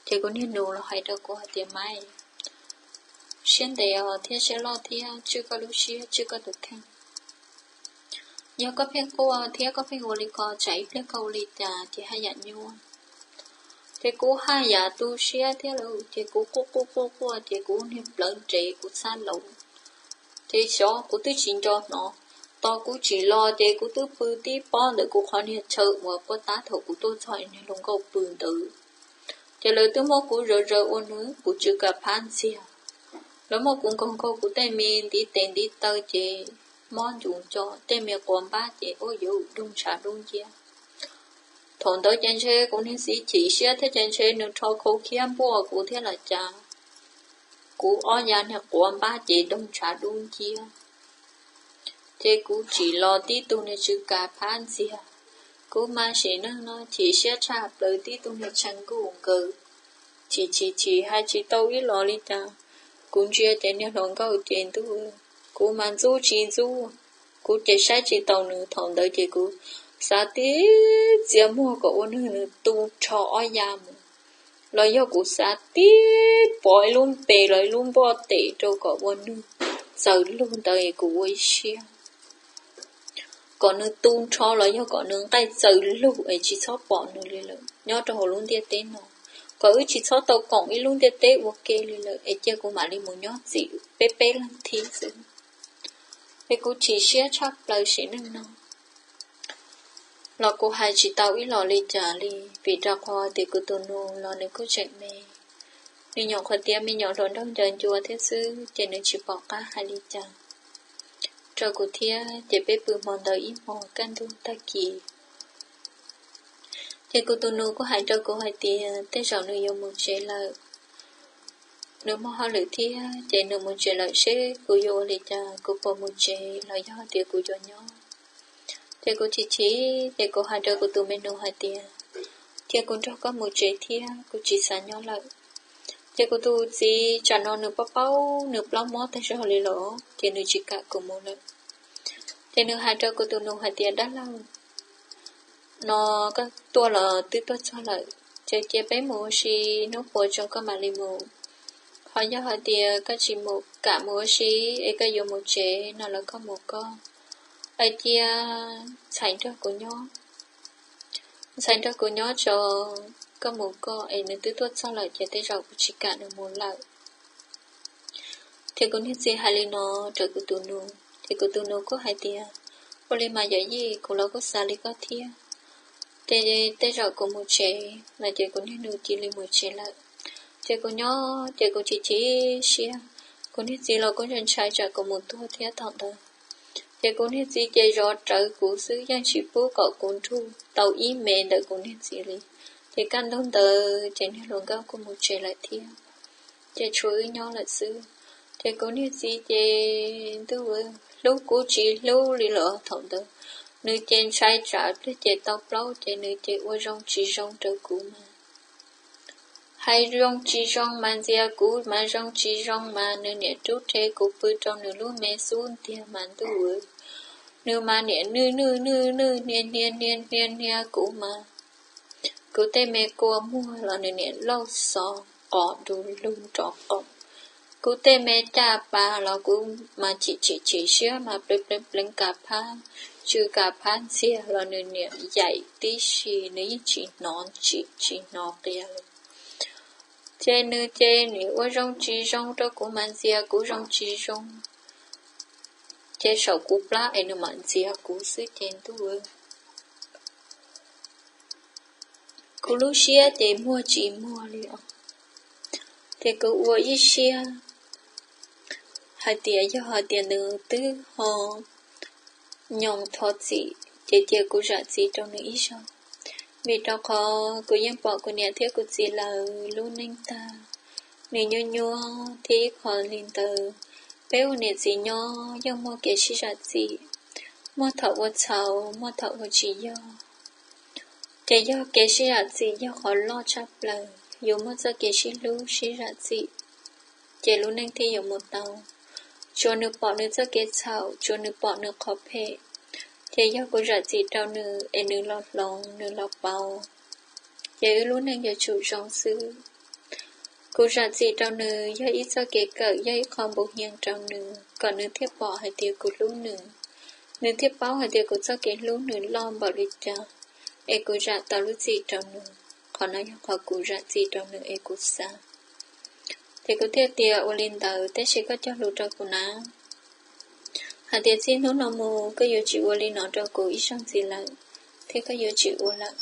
Ces kuv niag nus los hais rau kuv hais tias, Maiv, siab ntev os thiab siab loj thiab, tswj koj lub siab tswj koj tus kheej. Yog koj pheej quaj thiab koj pheej ua li ko tsam ib pliag koj ua li cas ces haj yam nyuaj. Ces kuv haj yam tu siab thiab lawm ces kuv quaj quaj quaj quaj ces kuv niag plawv nres kuv txhab laus. Ces xyov kuv twb tsis nco hnov, tos kuv tsim los ces kuv twb pw tib pob ntawm kuv qhov niag chaw uas puag ta thaum kuv tuaj txog niag hluas nkauj pw ntawd. Ces lawv twb muab kuv zaws zaws ua nws, kuv tsw kam phab ntxiag. Lawv muab kuv nkaug nkaug kuv tej me ntiv tes ntiv taw ces mob ncus nco, tej me quav npab ces ua yuav doog ntshav dub nciab. Thaum ntawd ces ntshe kuv niag txiv chim siab thiab ces ntshe nws rho khau khiab npuaj kuv thiab los cas, kuv ob ya niag quav npab ces doog ntshav dub nciab. Ces kuv tsim los tib tug niag tsw kam phab ntxiag. Kuv mas sim neej no chim siab tshaj plaws, tib tug niag tshee nkuj nkaws, chim chim chim hais tsis tau ib los li cas. Kuv ntsia ces niag hluas nkauj ces ntub, kuv mas ntxub tsis ntxub, kuv ces saib tsis taus nws. Thaum ntawd ces kuv xav tib txiav muag kom ua nws, nws tu nrho ob ya mus, los yog kuv xav tib pov ib lub npe los ib lub npoj tes rau kom ua nws txaws lug ntawd es kuv ua ib siab kom nws tu nrho los yog kom nws nqaij txaws lug es tsis txhob pom nws li lawm nyob rau hauv lub ntiaj teb no, kom wb tsis txhob tau koom ib lub ntiaj teb ua ke li lawm es cia kuv mam li mus nyob txim peb peb leeg thiab xwb. Es kuv chim siab tshaj plaws sim neej no los kuv hais tsis tau ib los li cas li, vim rau qhov tias kuv tus nus los nws kuj tseem me, nws nyuam qhuav tiav me nyuam hluas nraug nco ncua thiab xwb ces nws tsis pom qab hais li cas rau kuv thiab. Ces peb pw hmo ntawd ib hmos kaj ntug tag kis, ces kuv tus nus kuj hais rau kuv hais tias tej zaum nws yuav mus tsev lawm, nws muaj hauj lwm thiab ces nws mus tsev lawm seb kuv yuav ua li cas, kuv puas mus tsev los yog tias kuv yuav nyob. Ces kuv chim chim ces kuv hais rau kuv tus me nus hais tias, cia kuv nrog koj mus tsev thiab, kuv tsis xav nyob lawm. Ces kuv tus txiv tsam no nws paub paub nws plaub mob tag zog li los ces nws tsis kam kuv mus lawm. Ces nws hais rau kuv tus nus hais tias, dab laug, no koj tuaj los twb tuaj txog lawm, ces cia peb mus ua si hnub puas tsaus koj mam li mus. Ho yog hais tias koj tsis mus, kam mus ua si es koj yuav mus tsev no los koj mus koj, es cia ntxhais nrog kuv nyob, ntxhais nrog kuv nyob tso, koj mus koj es nws twb tuaj txog lawm ces tej zaum kuv tsis kam nws mus lawm. Ces kuv niag txiv hais li no rau kuv tus nus ces kuv tus nus kuj hais tias, ua li mas yawm yij, kuv los kuj xav li koj thiab, ces tej zaum kuv mus tsev no ces kuv niag nus cia li mus tsev lawm. Ces kuv nyob ces kuv chim chim siab, Kuv niag txiv los kuj ntshai tsam kuv mus tuag thiab thaum ntawd. Ces kuv niag txiv ces zov rawv kuv xwb, yeej tsis pub kom kuv nrug tau ib me ntawm kuv niag txiv li. Ces kaj ntug ntawd ces niag hluas nkauj kuj mus tsev lawm thiab, ces tshuav wb nyob lawm xwb. Ces kuv niag txiv ces ntuj, hlub kuv tsis hlub li lawm thaum ntawd. Nws ces ntshai tsam pliag ces tau plaub ces nws ces ua zoo tsis zoo rau kuv mas. Hais zoo tsis zoo mas ntxias kuv mas zoo tsis zoo mas nws niam rub rhe kuv pw rau nws lub me xub ntiag mas ntuj, nws mas niam nwj nwj nwj nwj hnia hnia hnia hnia hnia kuv mas. Kuv tej me kua muag los nws niam lauj xov qos du lug nrov qoom. Kuv tej me caj pas los kuv mas chim chim chim siab mas pleev pleev pleev kas phab, tsw kas phab ntxiag los nws niam yaim tib si, nws yeej tsis hnov tsim tsis hnov qia li. Ces nws ces nws ua zoo tsis zoo rau kuv mas ntxias kuv zoo tsis zoo, ces saum kuv plab es nws mam ntxias kuv xwb ces ntuj, kuv lub siab ces muag tsis muag li os. Ces kuv ua ib siab hais tias yog hais tias nws twb ho nyoos thov txim ces cia kuv zam txim rau nws ib zaug, vim rau qhov kuv yeej pom kuv niam thiab kuv txiv lawv lub neej tag, nws nyuaj nyuaj thiab ib qho li ntawd. Peb ua niam txiv nyob yeej muaj kev sib zam txim, muaj thaum ua txhaum, muaj thaum ua tsis yog. Ces yog kev sib zam txim yog qhov loj tshaj plaws, yuav muaj txoj kev sib hlub sib zam txim, ces lub neej thiaj yuav mus tau. Tsuas nws pom nws txoj kev txhaum, tsuas nws pom nws qhov phem, ces yog kuv zam txim rau nws es nws los hloov nws los pauv, ces wb lub neej yuav tsum zoo xwb. Kuv zam txim rau nws yog ib txoj kev kawm, yog ib qho npuv hnyee rau nws kom nws thiaj pom hais tias kuv hlub nws, nws thiaj paub hais tias kuv txoj kev hlub nws loj npaum li cas, es kuv zam tau lub txim rau nws. Qhov no yog qhov kuv zam txim rau nws es kuv xav. Ces kuv thiaj tias ua li ntawd tab sis koj cog lus rau kuv na, hais tias txij hnub no mus koj yuav tsis ua li no rau kuv ib zaug ntxiv lawm, thiab koj yuav tsis ua lawm.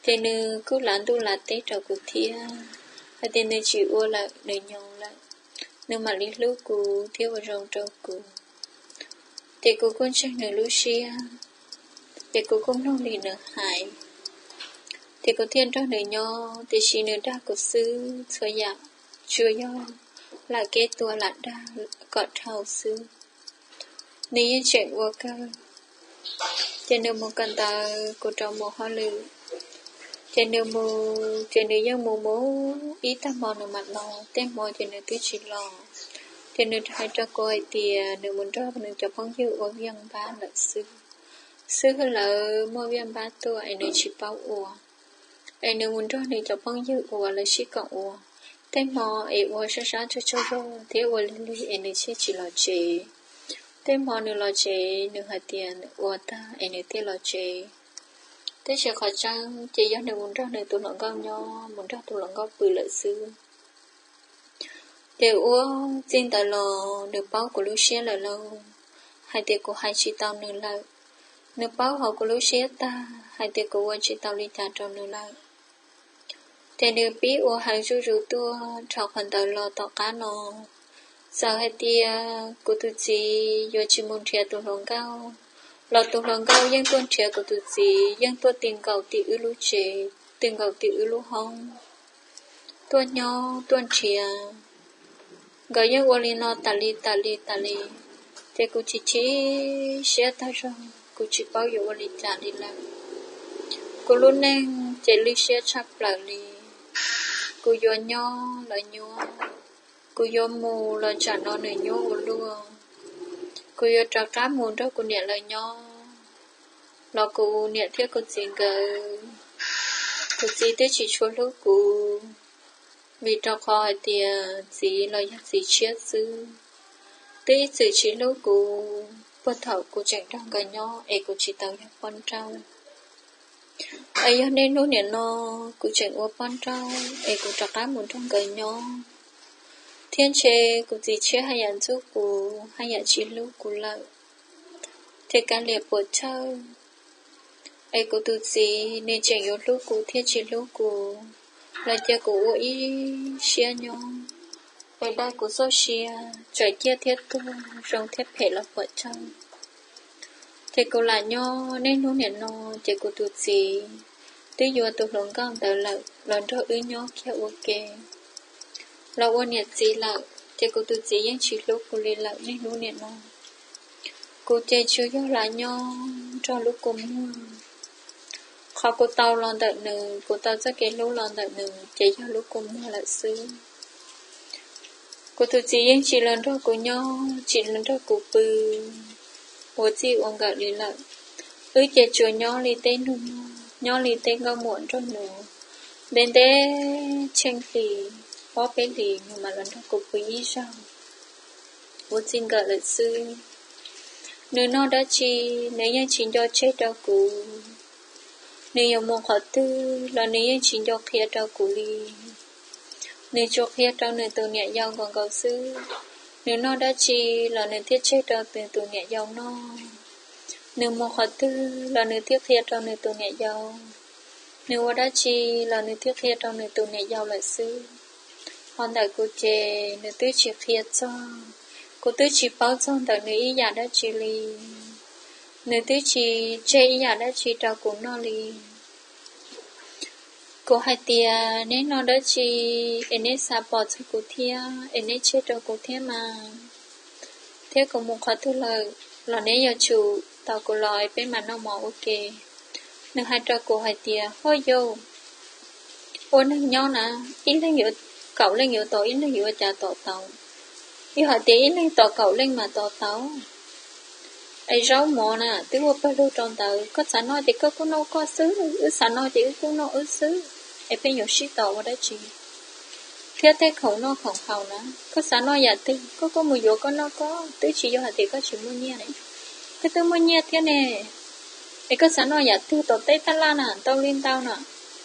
Ces nws kuj lav ntuj lav teb rau kuv thiab, hais tias nws tsis ua lawm, nws nyoos lawm, nws mam li hlub kuv thiab ua zoo rau kuv. Ces kuv kuj ntseeg nws lub siab, ces kuv kuj mloog li nws hais, ces kuv thiaj nrog nws nyob, tiam sis nws dag kuv xwb txhua yam, tsuas yog lam kev tua lam dag kom dhau xwb. Nws yeej tseem ua kawg. Ces nws mus kawm ntawv, kuv rov mus hauj lwm. Ces nws mus, ces nws yeej mus mus ib tag hmo nws mam los, tej hmo ces nws twb tsis los. Ces nws hais rau kuv hais tias nws mus nrog nws cov phooj ywg ua viaj npab lawm xwb. Xib hwb lawv muaj viaj npab tuaj es nws tsis paub ua, es nws mus nrog nws cov phooj ywg ua, lawv sib koom ua. Tej hmo es ua sab sab tsaug tsaug zog thiab ua lig lig es nws thiaj tsis los tsev. Tej hmo nws los tsev, nws hais tias nws ua tag es nws thiaj los tsev. Tab sis qhov tseeb ces yog nws mus nrog nws tus hluas nkauj nyob, mus nrog tus hluas nkauj pw lawm xwb. Ces ua txij ntawd los nws paub kuv lub siab lawm lauj, hais tias kuv hais tsis tau nws lawm. Nws paub hauv kuv lub siab tag hais tias kuv ua tsis tau li cas rau nws lawm. Ces nws pib ua heev zuj zus tuaj dhau qhov ntawd los tom qab no. Txawm hais tias kuv tus txiv yuav tsis mus nrhiav tus hluas nkauj los tus hluas nkauj yeej tuaj nrhiav kuv tus txiv, yeej tuaj ti nkaus tim wb lub tsev, ti nkaus tim wb lub hoob, tuaj nyob tuaj nrhiav. Nkawd yeej ua li no tas li tas li tas li, ces kuv chim chim siab tag zog, kuv tsis paub yuav ua li cas li lawm. Kuv lub neej ces lwj siab tshaj plaws li. Kuv yuav nyob los nyuaj, kuv yuav mus los tsam no nws nyuaj ua luaj. Kuv yuav rov qab mus nrog kuv niam lawv nyob los kuv niam thiab kuv txiv nkawd, kuv txiv twb tsis tshua hlub kuv, vim rau qhov hais tias txiv los yog txiv tshiab xwb, twb ib txwm tsis hlub kuv puag thaum kuv tseem nrog nkawd nyob es kuv tsis tau yog poj nrauj. Es yog niaj hnub nim no kuv tseem ua poj nrauj es kuv rov qab mus nrog nkawd nyob, thiab ntshe kuv txiv tshiab haj yam ntxub kuv, haj yam tsis hlub kuv lawm, thiaj kav liam puas chawj. Es kuv tus txiv nws tseem yuav hlub kuv thiab tsis hlub kuv, los cia kuv ua ib siab nyob. Tes dai kuv txoj sia, txawm ciaj thiab tuag, zoo thiab phem los puas tsaug. Ces kuv lam nyob, niaj hnub nim no ces kuv tus txiv twb yuav tus hluas nkauj ntawd lawm los nrog wb nyob kiag ua ke, los ua niam txiv lawm, ces kuv tus txiv yeej tsis hlub kuv li lawm niaj hnub nim no. Kuv ces tsuas yog lam nyob nrog lub kua muag. Qhov kuv tau los ntawm nws, kuv tau txoj kev hlub los ntawm nws ces yog lub kua muag lawm xwb. Kuv tus txiv yeej tsis los nrog kuv nyob, tsis los nrog kuv pw ua txij ua nkawm li lawm. Wb ces tsuas nyob li tej nus muag, nyob li tej nkauj muam nrog nws. Ntev ntev tsheej hlis, ob peb hlis nws mam los nrog kuv pw ib zaug ua txij nkawm lawm xwb. Nws noj dab tsi, nws yeej tsis nco tseg rau kuv. Nws yuav mus qhov twg los nws yeej tsis nco qhia rau kuv li. Nws tsuas qhia rau nws tus niam yau nkaus nkaus xwb. Nws noj dab tsi los nws thiaj tseg rau nws tus niam yau noj. Nws mus qhov twg los nws thiaj qhia rau nws tus niam yau. Nws ua dab tsi los nws thiaj qhia rau nws tus niam yau lawm xwb. Ho ntawm kuv ces nws twb tsis qhia txog, kuv twb tsis paub txog ntawm nws ib yam dab tsi li. Nws twb tsis tseg ib yam dab tsi rau kuv noj li. Kuv hais tias neb noj dab tsi es neb xav pom txog kuv thiab es neb tseg rau kuv thiab mas, thiab kuv mus qhov twg lawm los neb yuav tsum tos kuv los peb mam noj mov ua ke. Nws hais rau kuv hais tias, Hoj yau, ua neeg nyob na, ib leeg yuav, kaum leej yuav tos ib leeg yuav ua cas tos tau? Yog hais tias ib leeg tos kaum leej mas tos tau. Es zaub mov na twb ua pawg lug rau ntawd, koj xav noj ces koj kuj noj koj xwb, wb xav noj ces wb kuj noj wb xwb, es pheej yuav sib tos ua dab tsi? Thiab tej khoom noj khoom haus na, koj xav noj yam twg koj kuj mus yuav koj noj koj, twb tsis yog hais tias koj tsis muaj nyiaj ne, koj twb muaj nyiaj thiab ne. Es koj xav noj yam twg tom teb taj laj na ntau li ntau na,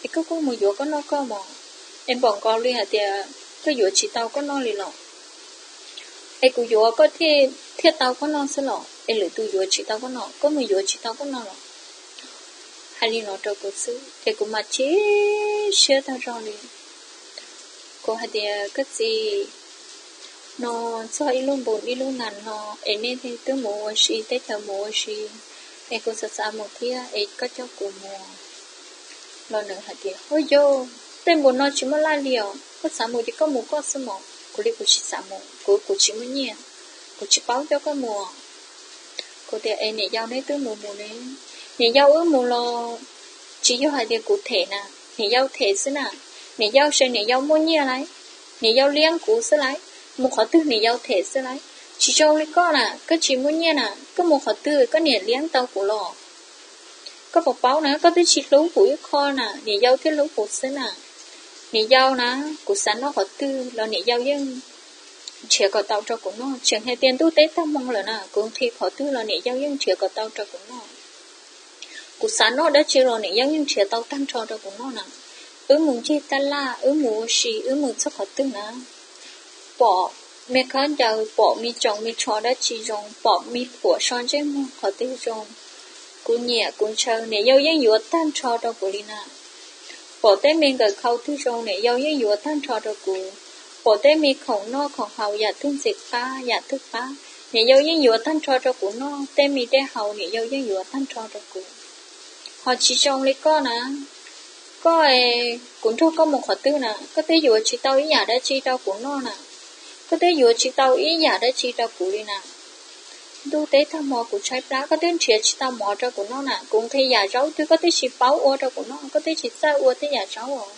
es koj kuj mus yuav koj noj koj mog. Es npaum nkaus li hais tias koj yuav tsis tau koj noj li los? Es kuv yuav koj thiaj tau koj noj xwb los? Es lwm tus yuav tsis tau koj noj, koj mus yuav tsis tau koj noj los? Hais li no rau kuv xwb ces kuv mas chim siab tag zog li. Kuv hais tias, Koj txiv, no txog ib lub npus ib lub nas no es nej twb mus ua si, teb chaws mus ua si, es kuv xav xav mus thiab es koj coj kuv mus. Los nws hais tias, Hoj yau, tej npus no tsis muaj laj li os, koj xav mus ces koj mus koj xwb mog, kuv li kuv tsis xav mus, kuv, kuv tsis muaj nyiaj, kuv tsis paub coj koj mus. Kuv tias, Es niam yau neb twb mus mus ne? Niam yau wb mus los tsis yog hais tias kuv them na, niam yau them xwb na. Niam yau se niam yau muaj nyiaj lauj, niam yau liab kuv xwb lauj, mus qhov twg niam yau them xwb lauj. Tsis zoo li koj na, koj tsis muaj nyiaj na, koj mus qhov twg koj niam liab tau kuv los? Koj puas paub na, koj twb tsis hlub kuv ib qho na, niam yau thiaj hlub kuv xwb na. Niam yau na, kuv xav noj qhov twg los niam yau yeej nrhiav kom tau rau kuv noj, tseem hais tias ntuj teb tag hmo lawm na, kuv nqhis qhov twg los niam yau yeej nrhiav kom tau rau kuv noj. Kuv xav noj dab tsi los niam yau yeej nrhiav tau tag nrho rau kuv noj na. Wb mus ncig taj laj, wb mus ua si, wb mus txog qhov twg na, pom me khaub ncaws, pom me tsoos me tsho dab tsi zoo, pom me phuam so ntsej muag qhov twg zoo, kuv nyiam kuv ntshaw niam yau yeej yuav tag nrho rau kuv li na. Pom tej me nkawm khau twg zoo niam yau yeej yuav tag nrho rau kuv. Pom tej me khoom noj khoom haus yam twg ntxim qab yam twg qab, niam yau yeej yuav tag nrho rau kuv noj. Tej me dej haus niam yau yeej yuav tag nrho rau kuv. Ho tsis zoo li koj na, koj, kuv nrog koj mus qhov twg na, koj twb yuav tsis tau ib yam dab tsi rau kuv noj na. Koj twb yuav tsis tau ib yam dab tsi rau kuv li na. Ntuj teb tag hmo kuv tshaib plab, koj twb nrhiav tsis tau mov rau kuv noj na. Kuv nqhis yam zaub twg koj twb tsis paub ua rau kuv noj, koj twb tsis txawj ua tej yam zaub os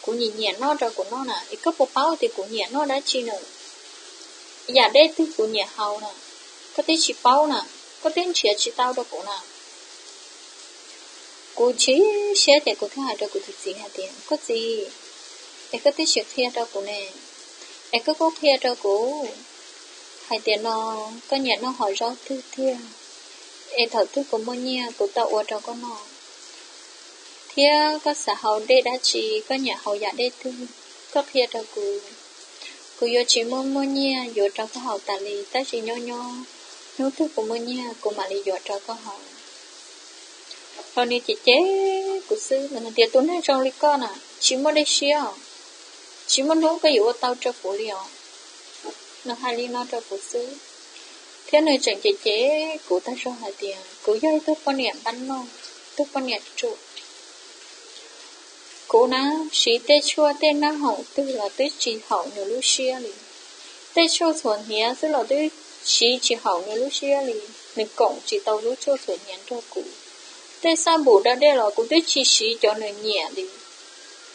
kuv nyiam nyiam noj rau kuv noj na. Es koj puas paub tias kuv nyiam noj dab tsi na? Yam dej twg kuv nyiam haus na, koj twb tsis paub na, koj twb nrhiav tsis tau rau kuv na. Kuv chim siab ces kuv thiaj hais rau kuv tus txiv hais tias, Koj txiv, es koj twb tsis qhia rau kuv ne, es koj kuj qhia rau kuv hais tias no koj nyiam noj hom zaub twg tiag, es thaum twg kuv muaj nyiaj kuv tau ua rau koj noj, thiab koj xav haus dej dab tsi, koj nyiam haus yam dej twg, koj qhia rau kuv. Kuv yuav tsis muaj muaj nyiaj yuav rau koj haus tas li, tab sis nyob nyob hnub twg kuv muaj nyiaj kuv mam li yuav rau koj haus. Los nws cem cem kuv xwb, nws hais tias, Tus neeg zoo li koj na tsis muaj dej siab os, tsis muaj hnub koj yuav ua tau rau kuv li os. Nws hais li no rau kuv xwb, thiab nws tseem cem cem kuv tag zog hais tias kuv yog ib tug poj niam npab noj, tug poj niam ruam. Kuv na, siv tej tshuaj tej nab hoom twg los twb tsis haum nws lub siab li. Tej tshuaj txhuam hniav xwb los twb siv tsis haum nws lub siab li. Nws koom tsis tau lub tshuaj txhuam hniav nrog kuv. Tej xab npum da dej los kuv twb tsis siv cov nws nyiam li.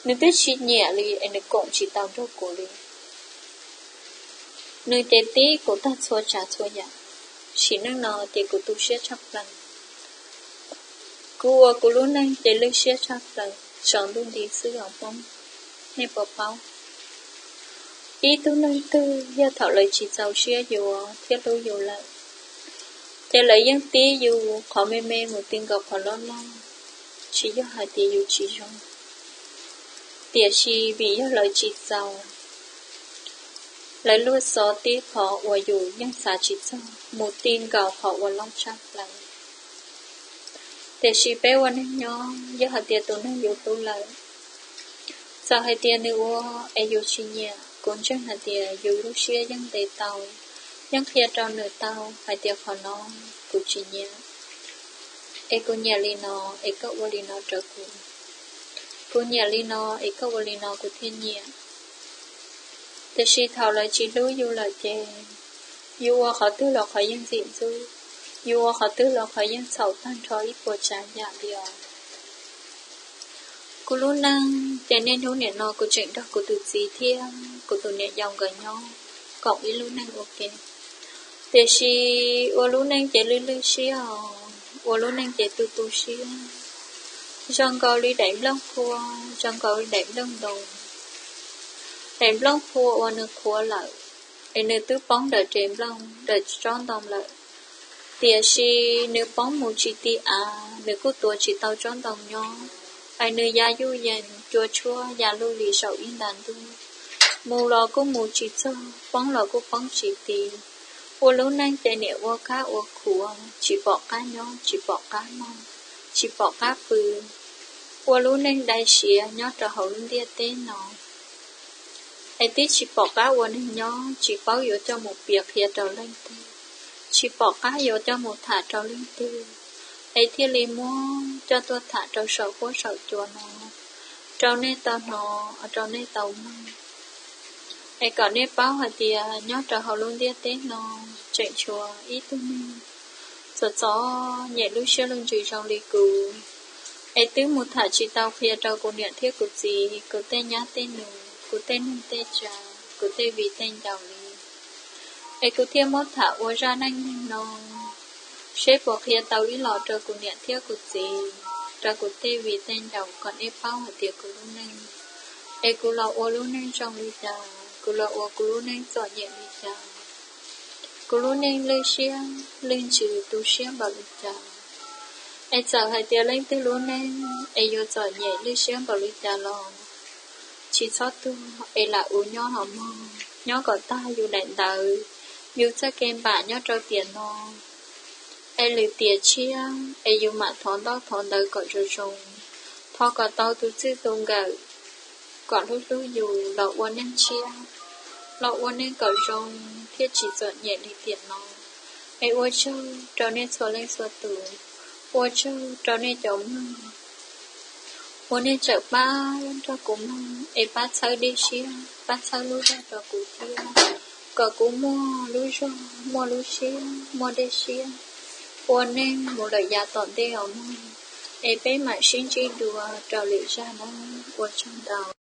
Nws twb tsis nyiam li es nws koom tsis tau nrog kuv li. Nws ces tib kuv tag txhua tsav txhua yam. Sim neej no ces kuv tu siab tshaj plaws. Kuv ua kuv lub neej ces lwj siab tshaj plaws, tsaus ntuj nti xwb os Hmoob, nej puas paub? Ib tug neeg twg yog thaum lawv tsis txaus siab yuav thiab hlub yus lawm, ces lawv yeej tib yus qhov me me mus ti nkaus qhov loj loj, tsis yog hais tias yus tsis zoo, tiam sis vim yog lawv tsis txaus, lawv luag xov tib qhov uas yus yeej xav tsis txog mus ti nkaus qhov uas loj tshaj plaws. Tiam sis peb ua neeg nyob, yog hais tias tus neeg yus hlub lawm, txawm hais tias nws ua es yus tsis nyiam, kuv ntseeg hais tias yus lub siab yeej ntes tau, yeej qhia rau nws tau hais tias qhov no kuv tsis nyiam, es kuv nyiam li no, es koj ua li no rau kuv. Kuv nyiam li no es koj ua li no kuv thiaj nyiam. Tiam sis thaum lawv tsis hlub yus lawm ces yus ua qhov twg los qhov yeej ntxim ntxub, yus ua qhov twg los qhov yeej txhaum tag nrho ib puas tsav yam li os. Kuv lub neej ces niaj hnub nim no kuv tseem nrog kuv tus txiv thiab kuv tus niam yau nkawd nyob koom ib lub neej ua ke. Tiam sis ua lub neej ces lwj lwj siab os, ua lub neej ces tu tu siab. Zoo nkaus li daim nplooj qhua, zoo nkaus li daim nplooj ntoo. Daim nplooj qhua uas nws qhuav lawm, es nws twb poob ntawm res nplooj ntawm tsob ntoo lawm, tiam sis nws poob mus tsis ti av, nws kuj tuav tsis tau tsob ntoo nyob, es nws ya yuj yees cua tshuab ya luj li saum ib nta ntuj, mus los kuj mus tsis txog, poob los kuj poob tsis ti. Ua lub neej ces niam ua kab ua khuav, tsis pom qab nyob, tsis pom qab noj, tsis pom qab pw. Ua lub neej dai siav nyob rau hauv lub ntiaj teb no, es twb tsis pom qab ua neeg nyob, tsis paub yuav coj mus piav qhia rau leej twg, tsis pom qab yuav coj mus tham rau leej twg, es thiaj li muab coj tuaj tham rau saum huab saum cua no, rau nej tau hnov, rau nej tau mloog. Es kom nej paub hais tias nyob rau hauv lub ntiaj teb no tseem tshuav ib tug neeg txom txom nyem lub siab lub ntsws zoo li kuv, es twb mus tham tsis tau qhia rau kuv niam thiab kuv txiv, kuv tej nyab tej nus, kuv tej neej tej tsa, kuv tej viv tej ncaus li. Es kuv thiaj muab tham ua zaj neej neeg no, seb puas qhia tau ib los rau kuv niam thiab kuv txiv, rau kuv tej viv tej ncaus kom nej paub hais tias kuv lub neej, es kuv los ua lub neej zoo li cas, kuv los ua kuv lub neej txom nyem li cas, kuv lub neej lwj siab lwj ntsws tu siab npaum li cas. Es txawm hais tias leej twg lub neej es yuav txom nyem lwj siab npaum li cas los tsis txhob tuag, es lam ua nyob los mog, nyob kom tag yus daim ntawv, yus txoj kev npam nyob rau tiam no, es lwm tiam tshiab es yus mam thov ntaub thov ntawv kom zoo zoo, thov kom tau tus txij tus nkawm kom hlub hlub yus los ua neej tshiab, los ua neej kom zoo thiab tsis txom nyem li tiam no. Es ua tsaug rau nej txhua leej txhua tus, ua tsaug rau nej cov mloog uas nej tseem pab nrog kuv mloog es pab txhawb dej siab, pab txhawb lub zog rau kuv thiab, kom kuv muaj lub zog, muaj lub siab, muaj dej siab ua neej mus lawm yav tom ntej os mog. Es peb mam sib ntsib dua rau lwm zaj na, ua tsaug ntau.